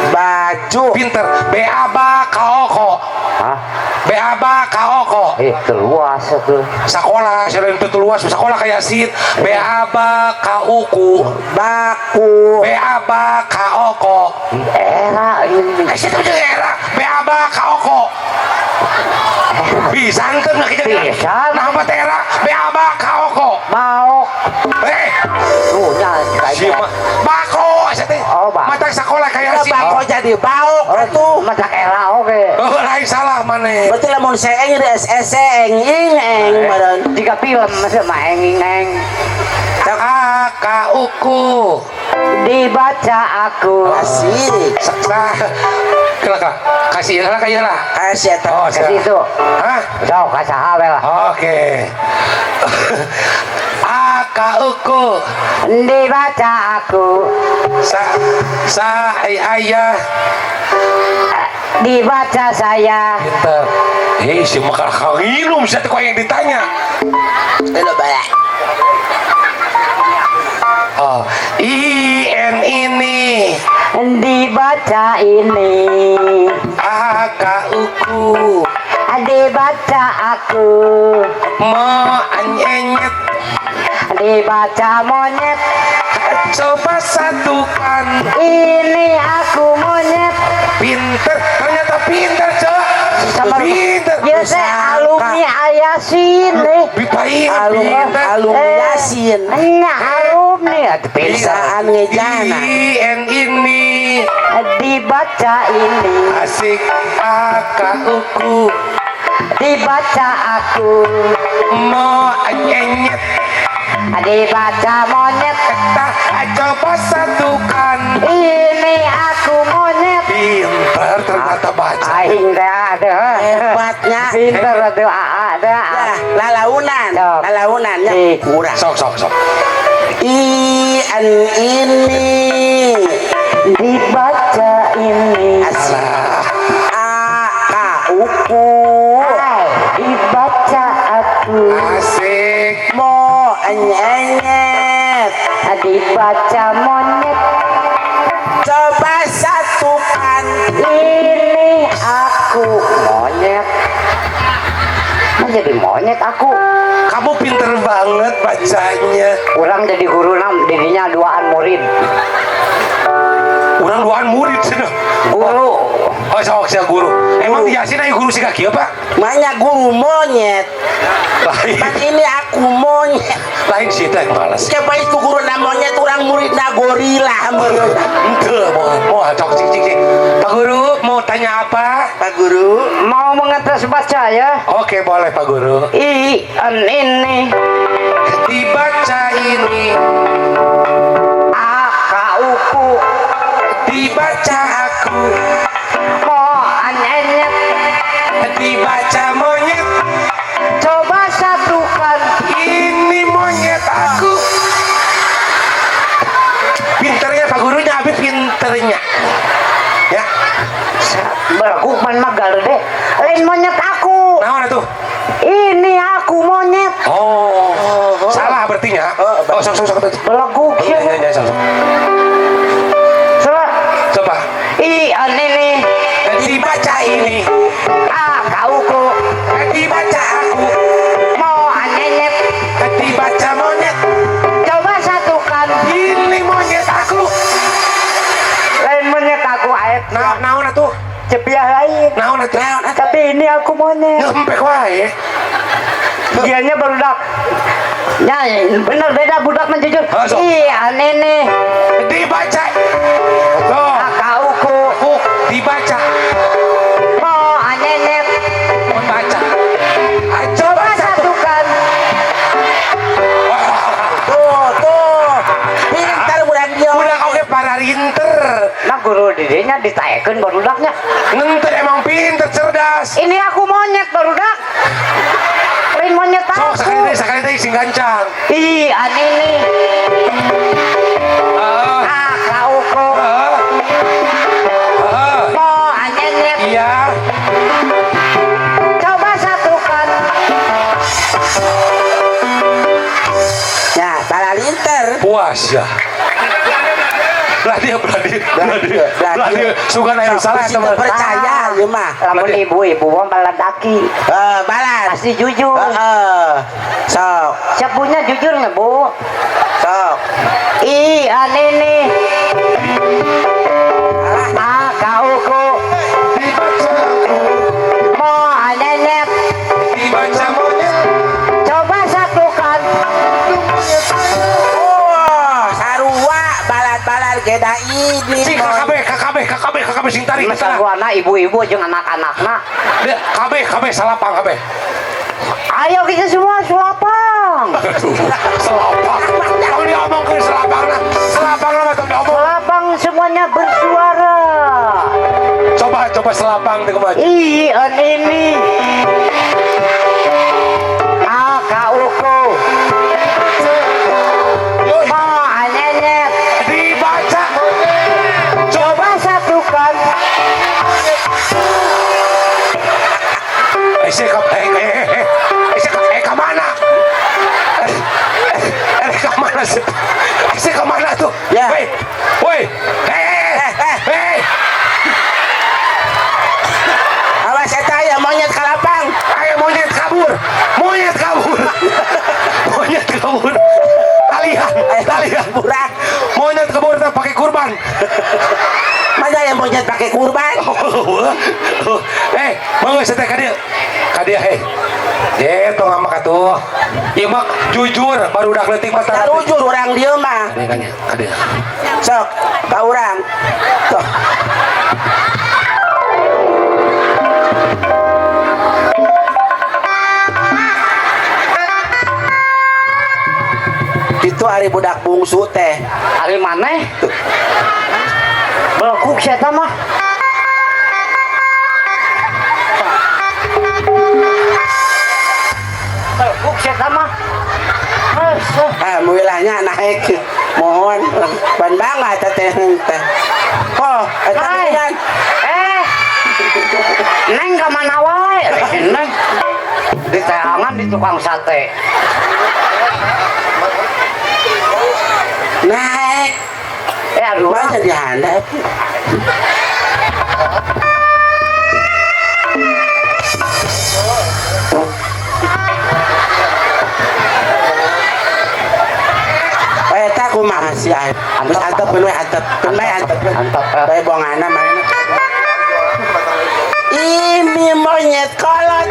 baju pinter. B A B K O K. Hah? B A B K O K. Itu luas itu. Sekolah, selain itu luas, sekolah ka Yasin. B A B K U K. baku B A B K O K. Era ini. Eh, situ juga era. B A B K O K. Bisa ente nggak kita? Bisa. Nah, apa era? B A B K O K. Mau. Eh, Tuh, nya si kayaknya. bako, saya teh. Oh, bako. Mata sekolah kayak si. bako jadi bauk atuh. Matak era oke. Oh, lain salah mana? Berarti lamun seeng di S S eng ing eng badan. Jika film sama eng eng. A K U K. Dibaca aku. Asik. Sa, kelaka, kasih lah kayak lah. Kasih eta. Oh, Kasih itu. Hah? Sok kasaha we lah. Oke. A K U K. Dibaca aku. Sa sa ay ayah. Dibaca saya. Pinter. Hei, si makar kawinum siapa kau yang ditanya? Lo balak. Oh, I N ini. Dibaca ini. A K U K. Dibaca aku. Mo anyenyet. Dibaca monyet. Coba satukan. Ini aku monyet. Pinter, ternyata pinter, Cok. Sama Pinter. Ya teh alumni Ayasin nih. Bipain, Alumni pinter. alumni Yasin. Nya alumni atuh pinter. Bisaan ngejana. I N ini. Dibaca ini. Asik A K U K. Dibaca aku. Mo anyenyet. Dibaca monyet. Tak coba satukan. Ini aku monyet. Pinter ternyata baca. Aing teh aduh. Hebatnya. Pinter atuh aa teh. Ya, lalaunan, Sok. lalaunannya Sik. kurang. Sok sok sok. I N ini. Dibaca ini. Asik. A K U K. Ai, dibaca aku. Asik. Mo anyenyet. Dibaca monyet. Coba satukan. Ini aku monyet. Nah, jadi monyet aku. Kamu pinter banget bacanya. Urang jadi guru nam, dirinya duaan murid. Urang duaan murid cenah. Guru. Oh, sok sia guru. Emang di Yasin aya guru siga kieu, Pak? Makanya guru monyet. Lain. Pan ini aku monyet. Lain sih teh malas. Siapa itu guru na monyet, orang murid na gorila meureun. Henteu, moal moal cok cik cik cik. Pak Guru mau tanya apa? Pak Guru, Mau mengetes baca ya? Oke, boleh Pak Guru. I N ini Dibaca ini, A K U K dibaca aku, mo anyenyet. Dibaca monyet. Coba satukan. Ini monyet aku. Pinternya Pak Gurunya, abi pinternya. Ya, Berguk man mah galede. Lain monyet aku. naon atuh? Ini aku monyet. Oh, salah berarti nya. Oh, sok sok sok. Beleguk Iya, sih. iya, iya, sok sok. Coba. Coba. I N ini Dibaca ini, A K U K dibaca aku, mo anyenyet. Dibaca monyet. Coba satukan. Ini monyet aku. Lain monyet aku aet. Nah, naon atuh? Cepiah lain. Naon atuh? Tapi ini aku monyet. Ngempek wae. Dianya barudak. Ya, bener beda budak mah jujur. Ah, sok. Iya, nenek. Dibaca. Tuh. Akauku Aku dibaca. mo anyenyet. Membaca. Ah, Coba coba satu. satukan. Tuh, tuh. Pintar budak dia. Budak oge para rinter. Nah guru didinya ditaekeun barudaknya. Ngenter emang pinter cerdas. Ini aku monyet barudak. Lain monyet Sok aku. sekali deui sing gancang. Iya, ini. Ah, Akauku ah. Ah, mo anyenyet. iya. Coba satukan. Ya, para linter. Puas ya. Belah dia, belah dia, belah dia, belah dia. Sugan aya salah Masih teman. percaya ieu mah. Lamun ibu-ibu mah baladaki. Eh, balas. Pasti jujur. Heeh. Sok, Siap punya jujur nggak, Bu? sok. Iya, ini. Akauku Dibaca aku, mo anyenyet. dibaca monyet. Coba satukan. Oh, sarua balat-balat geda ini. Cing KKB, KKB, KKB, KKB sing tarik ke sana. Sarwana ibu-ibu jeung anak-anakna. Dia, KB, KB salapang KB. Ayo kita semua selapang. Aduh, selapang. Tong diomongkeun selapangna. Selapangna mah tong diomong. Selapang semuanya bersuara. Coba coba selapang teh kumaha. Iya ini. Akauku Yoi, mo anyenyet. dibaca. Coba Coba satukan. eh sih ka eh eh eh eh sih ka eh ka mana? Eh eh ka mana sih? Eh sih ka mana tuh? Ya. Woi. Woi. Eh eh eh. Eh. Awas eta ya monyet kalapang. Ayo monyet kabur. Monyet kabur. Monyet kabur. Talian, talian. Burak. Monyet kabur teh pakai kurban. Mana yang monyet pakai kurban? Eh, mau saya teh ka dieu. Ka dieu heh. Ye, tong ngamak atuh. Ieu mah jujur barudak leutik mah tara. Jujur orang dieu mah. Ka dieu ka dieu, ka dieu. Sok, ka urang. Tuh. Itu ari budak bungsu teh. Ari maneh? Belekuk sia mah. Belekuk sia mah. Heuh. Alhamdulillahnya naik. Mohon ban banget teh teh. Oh, eta Hai. kan. Eh. Neng ka mana wae? Neng. Di teangan di tukang sate. Naik. Eh aduh. Masa dihandap? Eta kumaha sih aep. Geus antep we antep. Keun bae antep. Antep. Bae bongana manehna. Ini monyet kolot.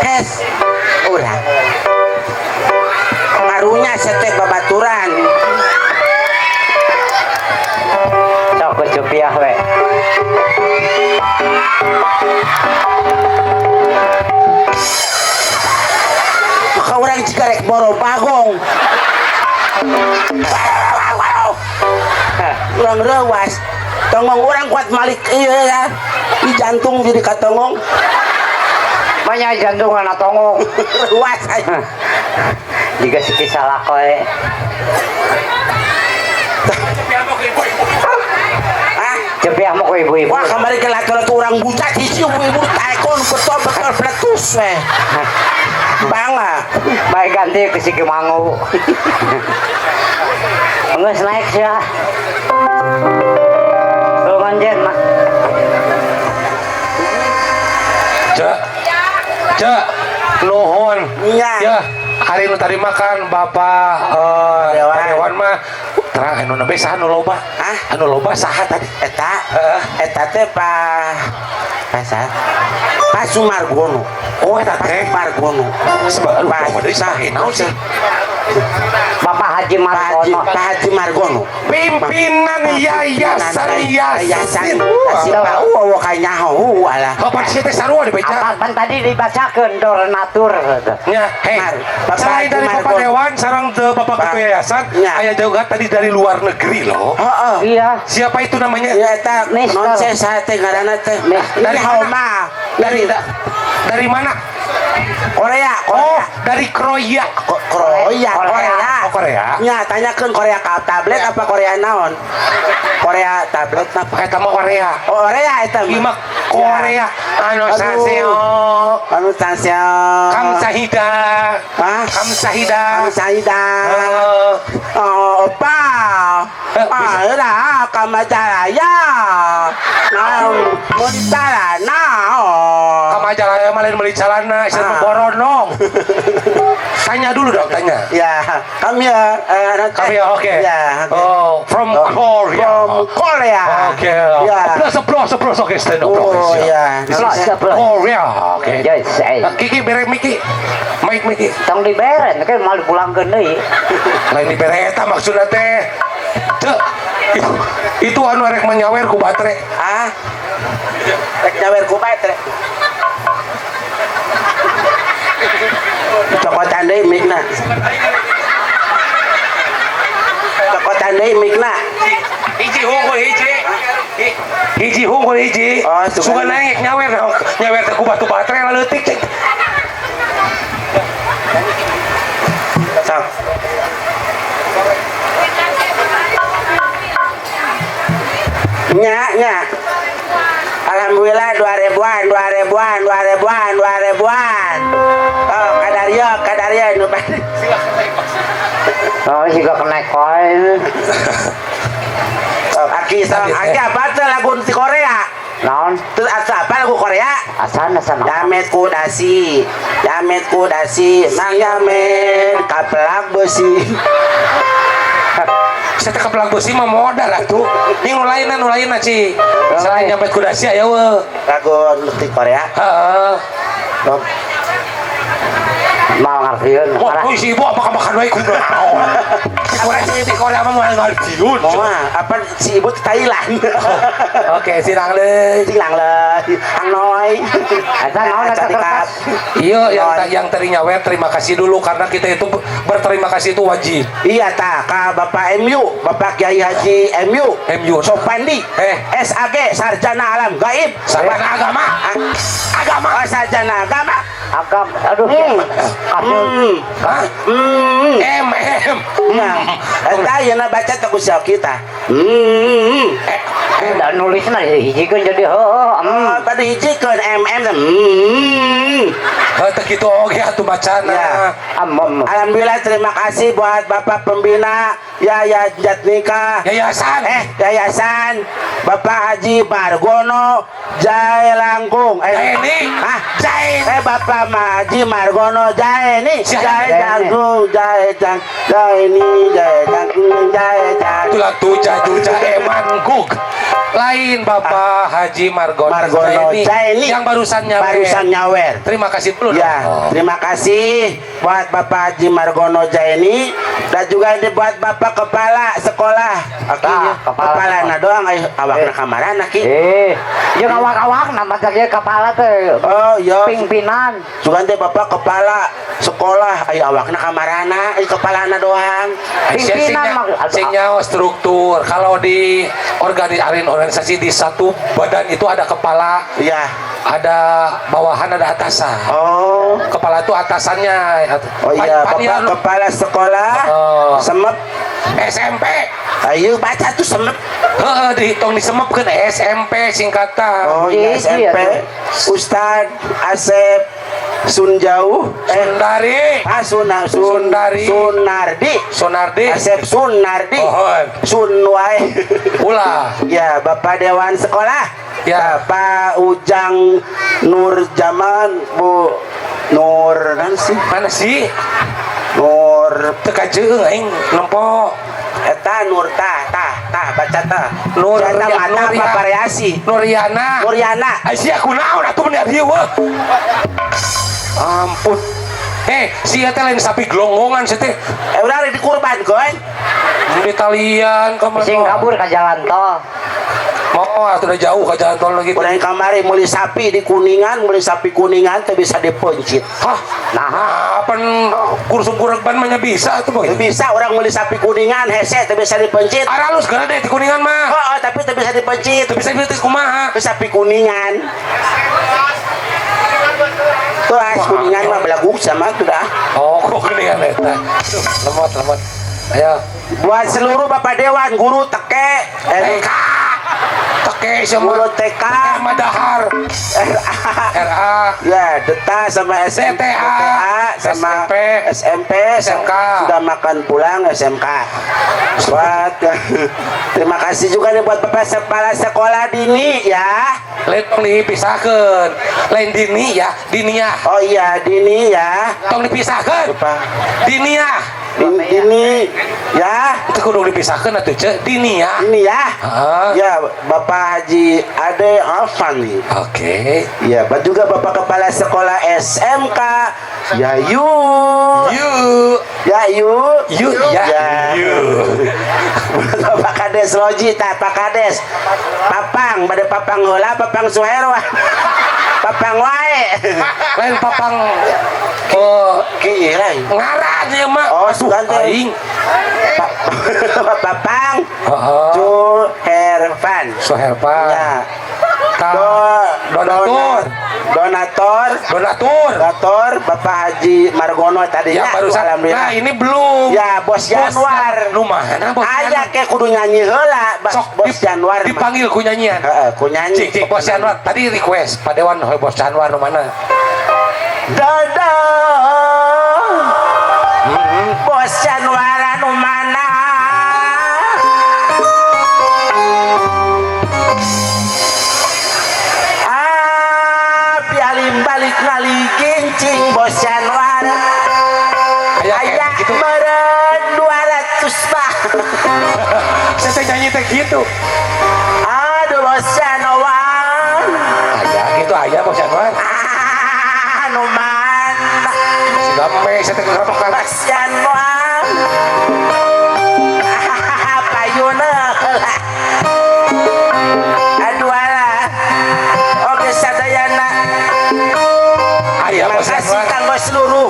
Kes urang. Karunya setek babaturan. Sok kucupiah we. Maka urang jika rek boro bagong. Urang reuas. Tonggong urang kuat malik ieu ya. Di jantung jadi katonggong. Banyak jantung kana tonggong. Reuas aja. Jika siki salah koe. Ah, Cepiah mau ke ibu-ibu. wah kamari ke laki-laki urang bucat hiji ibu-ibu taekon betul-betul peletus we. Bangga. Baik ganti ke siki mangu. Geus naik sia. Tulungan jen mah. Cek. Cek. Nuhun. Nya. Ya, hari nu tadi makan Bapak Dewan. Dewan mah terang anu nembe saha nu loba? Hah? Anu loba saha tadi? Eta, Heeh. eta teh Pak Pak Pak Sumargono. Oh, eta Pak teh. Sumargono. Aduh, Pak poho deui saha naon sih? Bapak Haji Pak Haji, Margono. Pak Haji Margono. Pimpinan Yayasan Yayasan Yasin. Yasin Pak Uwo kanyaho alah. Oh, pan teh sarua dibaca. Apa pan tadi dibacakeun donatur. Ya, hei. Mar, Bapak Selain Haji dari Bapak Margono. Dewan, sarang teu Bapak Pak. Ketua Yayasan, Ya. aya juga tadi dari luar negeri loh. Heeh. Iya. Siapa itu namanya? Ya eta Mister. non saha teh ngaranna teh. Mister. Dari Dari mana? Homa. Dari dari mana? Korea, Oh, Korea. dari Kroya. Korea, Korea. Korea. Oh, Korea. Nya, tanyakeun Korea ka tablet apa Korea naon? Korea tablet apa? Eta mah Korea. Oh, Korea eta Ieu mah Korea. Anu Aduh. saseo. Anu saseo. Kamsahida. Hah? Kamsahida. Kamsahida. Eh, Oh, opa. Eh, bisa. Ah, lah, kamajalaya. Nah, mau ditalana. Oh. Kamajalaya mah lain meuli calana, sia mah Ah. boronong. Tanya dulu dong, tanya. Ya, kami ya, Kami ya, oke. Ya, oke. Oh, from Korea. From Korea. Oke. Ya. Plus, plus, plus, oke, stand up. Oh, ya. This is Plus, plus. Korea, oke. Yes, eh. Ah, Kiki bere Miki. Mike Miki. Tong diberen kan mal pulangkeun deui. Lain dibere eta maksudna teh. Cek. Itu anu arek menyawer ku batre. Ah. Rek nyawer ku bae rek. Cokotan deui mikna. Cokotan deui mikna. Hiji hungkul hiji. Hiji hungkul hiji. Oh, sugan. Sugan naik nyawer nyawer teh ku batu batre leutik cek. Sok. Nya, nya. Alhamdulillah 2000-an, 2000-an, 2000-an, 2000-an. Oh, kadario, kadario nu bade. Oh, siga kena koin. Aki, sok. Aki apa tuh lagu di Korea? Naon? Terus apa lagu Korea? Asan asan. Yamet kudasi, yamet kudasi, nang yamet kapelak besi. Saya teh kapelak besi mah modal atuh. Ini nu lainna nu lainna Ci. Selain nyampe kudasi aya we. Lagu di Korea. Heeh. Mau ngartieun. Wah, si ibu apa makan wae kunaon. Di Korea mah moal ngartieun. Moal, apa si ibu Thailand. Oke, silang deui. Silang leuy. Hang noi. Eta naon eta kertas? Iya, yang tadi nyawer terima kasih dulu karena kita itu berterima kasih itu wajib. Iya ta, ka Bapak MU, Bapak Kiai Haji MU, MU. Sopandi, SAG, Sarjana Alam Gaib, Sarjana Agama. Agama. Oh, Sarjana Agama. Agam, aduh. Hah? M M. Nah, eta ayeuna baca teh ku kita. Da nulisna hijikeun jadi heuh. Pada hijikeun M M. Heuh teh kitu oge atuh bacana. Ya. Alhamdulillah terima kasih buat Bapak Pembina Yaya Jatnika Yayasan. Yayasan Bapak Haji Margono Jaelangkung. Jaeni. Hah? Jaeni. Bapak Haji Margono Jaeni. Jaeni. Jae Jae Jang Jaeni Jae Jangkung Jae Jang. Itulah tuja tuja eman gug. Lain Bapak Haji Margono, Margono Jaeni yang barusan nyawer. Barusan nyawer. Terima kasih dulu. Ya, terima kasih buat Bapak Haji Margono Jaeni dan juga ini buat Bapak Kepala Sekolah. Nah, kepala na doang ayo awakna kamarana ki. Jeung awak-awak nama teh kepala teh. Oh iya. Pimpinan. Sugan teh Bapak Kepala Sekolah ayo awakna kamarana, ayo kepalana doang. Pimpinan sing nyaho struktur. Kalau di organisasi di satu badan itu ada kepala, iya, ada bawahan, ada atasan. Oh, kepala itu atasannya. Oh iya, Bapak Kepala Sekolah. Semep SMP. Ayo baca tuh semep. Heeh, dihitung disemepkeun SMP singkatan. Oh iya, SMP. Ustad Asep Sunjauh Sundari. Sundari. Sunardi. Sunardi. Asep Sunardi. Mohon. Sunwae. Ulah. Ya, Bapak Dewan Sekolah. Ya. Bapak Ujang Nur Jaman, Bu Nur mana sih? Mana sih? Nur teu kajeung aing nempo. Eta Nur tah tah tah baca tah. Nur mata apa variasi? Nuriana. Nuriana. Ai sia kunaon atuh bener ieu weuh. Ampun. Sia teh lain sapi gelonggongan sia teh. Urang dikurbankeun. Di talian ka mana? Sing kabur ka jalan tol. Mau atuh udah jauh ke jalan tol lagi. Urang kamari meuli sapi di Kuningan, meuli sapi Kuningan teh bisa dipencit. Hah? Nah, apan kursum kurang ban mah bisa atuh mah. Bisa orang meuli sapi Kuningan hese teh bisa dipencit. Aralus gede di Kuningan mah. Oh, tapi teh bisa dipencit. Teu bisa dipencit kumaha? Sapi Kuningan. Tuh, Kuningan mah belaguk sama tuh dah. Oh, kok Kuningan eta. Tuh, lemot lemot. Ayo. Buat seluruh Bapak Dewan, guru TK, TK. TK semua. Guru TK, Madahar. RA. RA. Ya, Deta sama SMP, DTA, sama SMP, SMP, SMK. Sudah makan pulang SMK. Buat terima kasih juga nih buat Bapak Kepala Sekolah Dini ya. Lain tong dipisahkeun. Lain Dini ya, Dinia. Oh iya, Dini ya. Tong dipisahkeun. Dinia. Dini ya. Itu kudu dipisahkeun atuh ce, Dinia. Dini ya. Ya, Bapak Haji Ade Alfani. Oke. Ya, juga Bapak Kepala Sekolah SMK Yayu. Yu. Yayu. Yu ya. Yu. Bapak Kades Loji tah Pak Kades. Papang, bade papang heula, papang Suherwa. Papang wae. Lain papang ki lain. Ngaran ieu mah. Oh, sugan teh. Aing. Papang. Suhervan. Suhervan. Ya. Donatur. Donatur. Donatur. Donatur Bapak Haji Margono tadi ya, barusan. Alhamdulillah. Nah, ini belum. Ya, Bos Januar. Nu mana Bos? Aya ke kudu nyanyi heula, Bos Januar. Dipanggil ku nyanyian. Heeh, ku nyanyi. Cik, Bos Januar. Tadi request Pak Dewan, hoi Bos Januar nu mana? Dadah. Bos Januar anu mana? Balik ngaligincing Bos Januar. Aya gitu. Meren 200 bah. Saya nyanyi teh gitu. Aduh Bos Januar. Aya gitu aya Bos Januar. Anu mana? Si gape saya teh kerotokan. Bos Januar. Payuna heula. Aduh alah. Oke sadayana. Terima kasih kanggo seluruh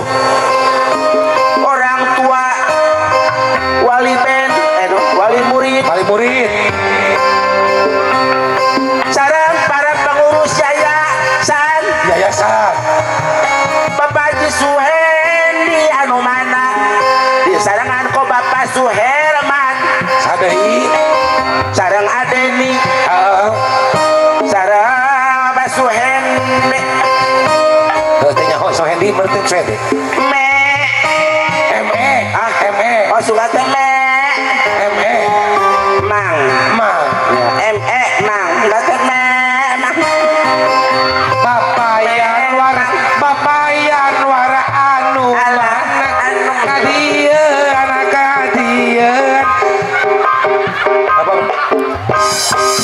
orang tua, wali band, wali murid, sareng para pengurus yayasan, Bapak Haji Suhendi anu mana, disarengan ko Bapak Suherman, sadei, sareng Adeni, sareng Bapak Suhendi. Sohendi mertin Sohendi. Me. M E. Ah M E. Oh suka teh me.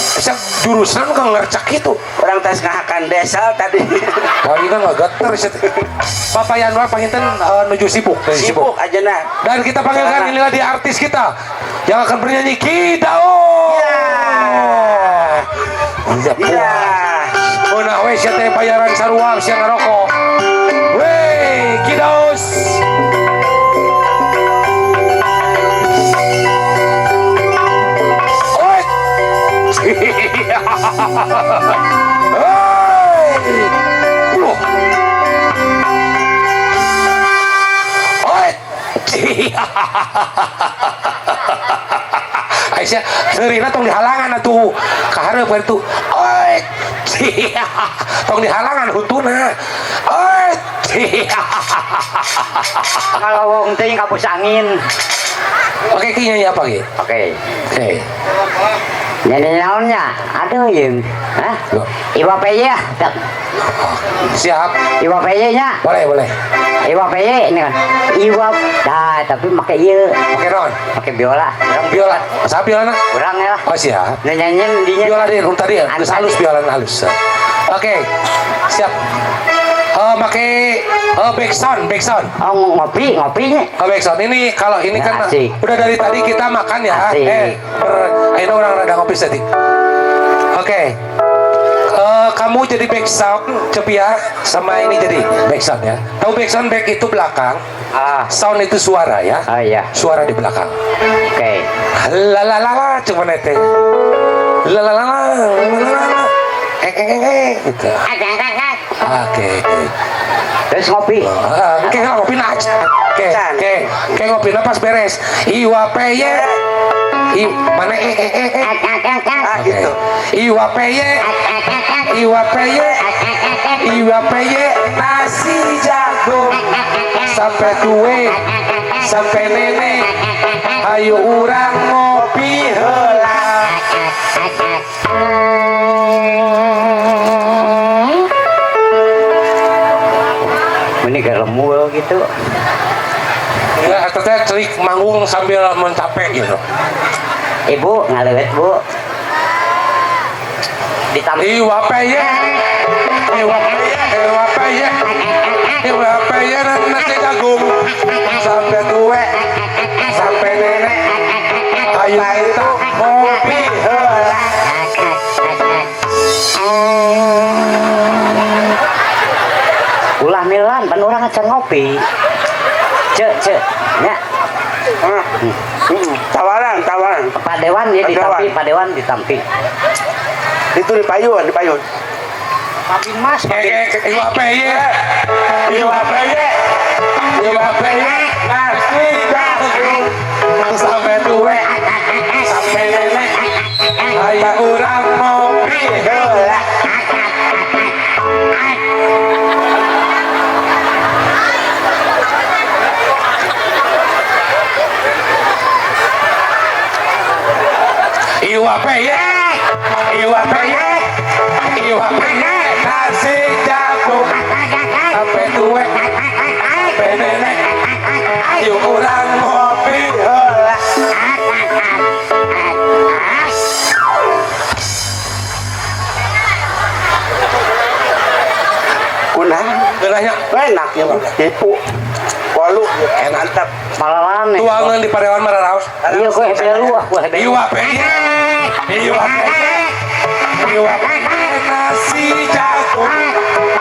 Bisa jurusan kan ngercak itu. Orang tes ngahakan desel tadi. Kali kan nggak geter. Bapak Yanwar panginten nuju sibuk. Sibuk aja nah. Dan kita panggilkan inilah di artis kita yang akan bernyanyi Ki Daus. Iya. Iya. Nah, weh sia teh bayaran sarua sia ngarokok. Weh, Ki Daus. Oi. Hei. Loh. Oi. Aisyah, seurina tong dihalangan atuh. Kahareup ka ditu. Oi. Tong dihalangan huntuna. Oi. Kalau wong teh kapus angin. Oke, Ki nyanyi apa Ki? Oke. Oke. Nyanyi naonnya? Aduh jeung. Hah? Iwa PY ya. Siap. Iwa PY nya. Boleh, boleh. Iwa PY ini kan. Iwa dah tapi make ieu. Make naon? Make biola. Biola. Saha biolana? Urang ya lah. Oh, siap. Nyanyiin dinya. Biola deh, tadi ya. Geus halus biola halus. Oke. Siap. Make back sound, back sound. Oh, ngopi, ngopinya. Oh, back sound. Ini kalau ini Ya, kan asik. udah dari tadi kita makan ya. Akhirnya orang rada ngopi tadi. Oke. Kamu jadi back sound, Cepia, sama ini jadi back sound ya. Tahu back sound, back itu belakang. Ah. Sound itu suara ya. Oh iya. Suara di belakang. Oke. Lalalala cuma nete. Lalalala, lalalala. Gitu. Oke. Terus ngopi. Oke, ngopi aja. Oke, oke. Oke, ngopi pas beres. Iwa PY. I mana e e e e. Ah gitu. Iwa PY. Iwa PY. Iwa PY nasi jagung sampai tuwe sampai nenek. Ayo urang ngopi heula. Ini geremul gitu. Ya, teteh cerik manggung sambil mencapai gitu. Ibu ngalewet bu. Ditampi. Iwa PY. Iwa PY. Iwa PY. Iwa PY nasi jagung sampai tuwe sampai nenek. Ayo kita ngopi heula. Ulah milan, pan urang acan ngopi. Cek, cek, nya. Tawaran, tawaran. Pak Dewan ya ditampi, Pak Dewan ditampi. Itu di payun, di payun. Papi Mas, Iwa PY. Iwa PY. Iwa PY. Nasi jagung sampai tuwe sampai nenek. Ayo urang ngopi heula. Iwa PY. Iwa PY. Iwa PY. Nasi jagung sampai tuwe sampai nenek. Ayo urang ngopi heula. Kunah. Geunahnya enak ya, tipu. Walu enak mantap. Malalan. Tuangan di Parewan mararaos. Iya, kue belu ah, kue belu. Iwa PY. Iwa PY. Iwa PY. Nasi jagung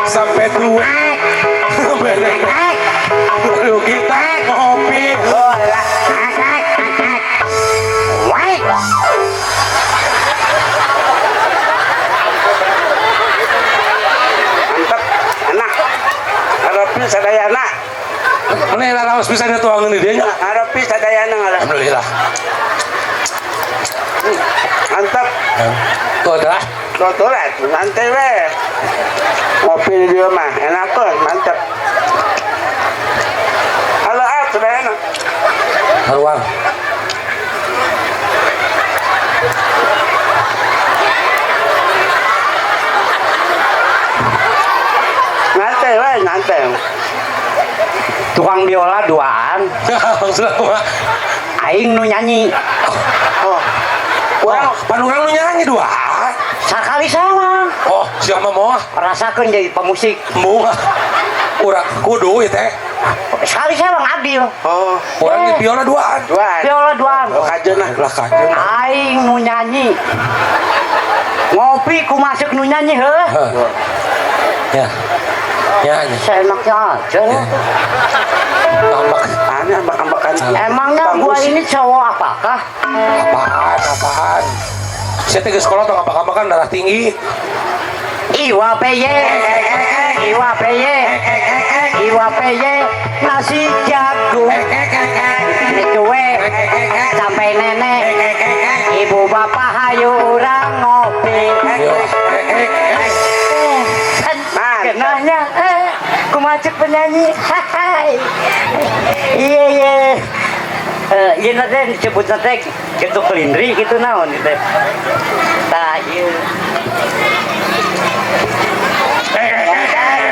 sampai tuwe sampai nenek. Lalu kita ngopi heula. Mantap, enak. Ngaropi sadayana. Mana raos bisa tuangan di dia nya. Ngaropi sadayana. Alhamdulillah. Mantap. Tuh adalah. Tuh lah, santai weh. Ngopi di rumah, enak tuh, mantap. Halo, ah, sudah enak. Haruang. Nyantai weh, nyantai. Tukang biola duaan. Maksudnya apa? Aing nu nyanyi. Oh. Urang, pan urang nu nyanyi duaan. Sakali sewang. Oh, siapa mau? Rasakeun jadi pemusik. Mau. Urang kudu ieu teh. Sekali sewang adil. Oh, Urang di biola duaan. duaan. Biola duaan. Oh, kajeun lah. Lah kajeun. Aing nu nyanyi. Ngopi ku masuk nu nyanyi heuh. Ya. Ya. Seenaknya aja. Ya. Ambak. Aneh ambak-ambakan. Emangnya gua ini cowok apakah? Apaan? Apaan? Saya teh geus sekolah tong ambak-ambakan darah tinggi. Iwa peye, iwa peye, iwa peye, nasi jagung, cuwe, sampai nenek, ibu bapak hayu urang ngopi. Kenanya, kumacuk penyanyi, hai, iya iya, iya nanti disebut nanti gitu kelindri gitu naon gitu, tah iya.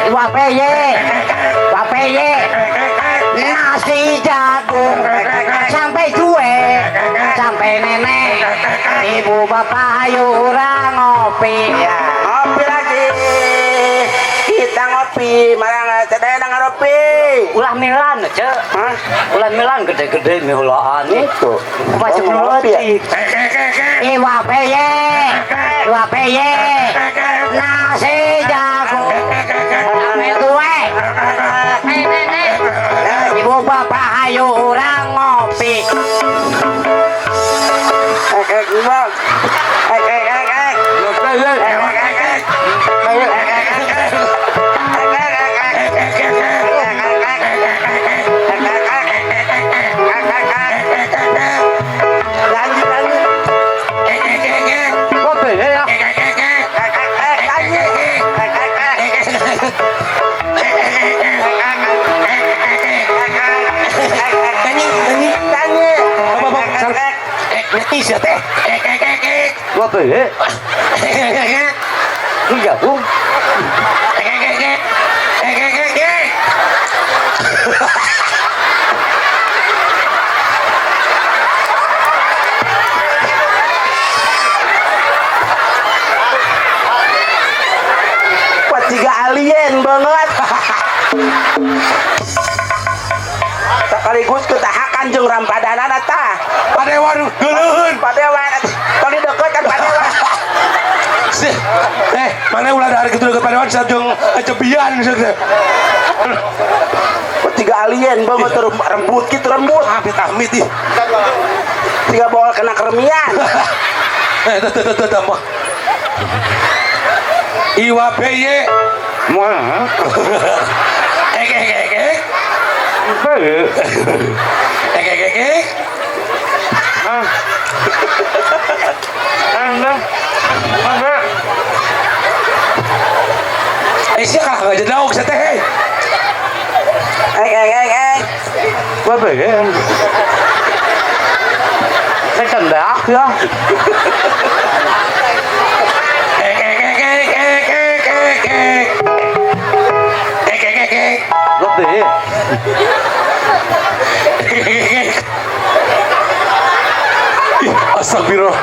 Wapeye, wapeye, nasi jagung sampai cuwe, sampai nenek, ibu bapak ayo urang ngopi. Ya, ngopi lagi. Kita ngopi, marang teh ngopi. Ulah milan, ce. Hah? Ulah milan gede-gede mihulaan itu. Macam ngopi. Iwapeye, iwapeye, nasi jagung. Sampai tuwe, nenek, ibu bapak ayo urang ngopi. Ngetis ya teh. Apa ya? Ini jagung. Wah, tiga alien banget. Sekaligus ketahakan jeung rampadanana tah. Padewan geuleuheun. Padewan tong dideukeut kan padewan. Mana ulah dahar kitu deukeut padewan sareng cebian sia. Wah, tiga alien banget rembut kitu rembut. Amit-amit ih. Tiga bol kena keremian. Teu teu teu mah. Iwa peye. Mah. Ek ek ek ek. Ek ek ek ek. Sia kalah nggak jauh sia teh. Ek ek ek ek. Apa ya? Saya kendak ya. Ek ek ek ek ek ek ek ek. Ek ek ek ek. Apa ya? Astagfirullah.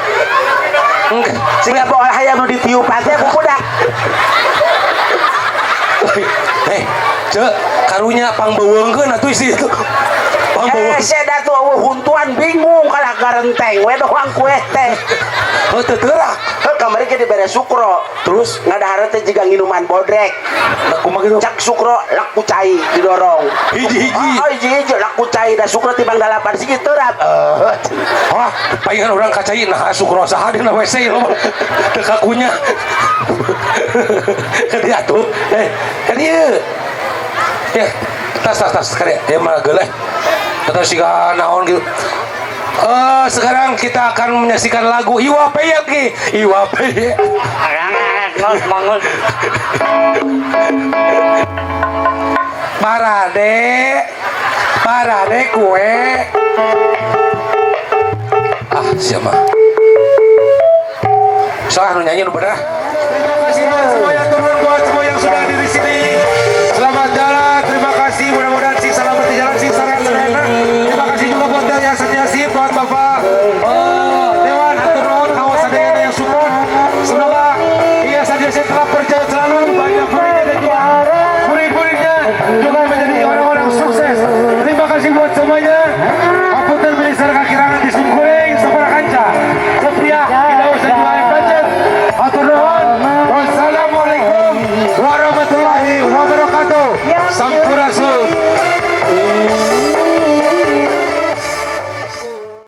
Sehingga bawa hayam nu ditiupan teh ku budak. Cek, karunya pangbeuweungkeun atuh isi itu. Pangbeuweung. Sia tuh eueuh huntuan bingung kalah garenteng we doang kue teh. Heuh teu teurak. Heuh kamari ge dibere sukro. Terus ngadahar teh jiga nginuman bodrek. Lah kumaha kitu? Cak sukro laku cai didorong. Hiji-hiji. Oh, hiji-hiji laku cai da sukro tibang 8 sigi teurak. Wah, palingan urang ka cai nah sukro saha dina WC ieu mah. Teu kakunya. Ka dieu atuh. Ka dieu. Ya, tas tas tas kare. Ya mah geuleuh. Atau siga naon gitu. Sekarang kita akan menyaksikan lagu Iwa Peye ki. Iwa Peye. Bangun. Parade. Parade kue. Ah, siapa? Salah nu nyanyi nu bener. Semuanya turun.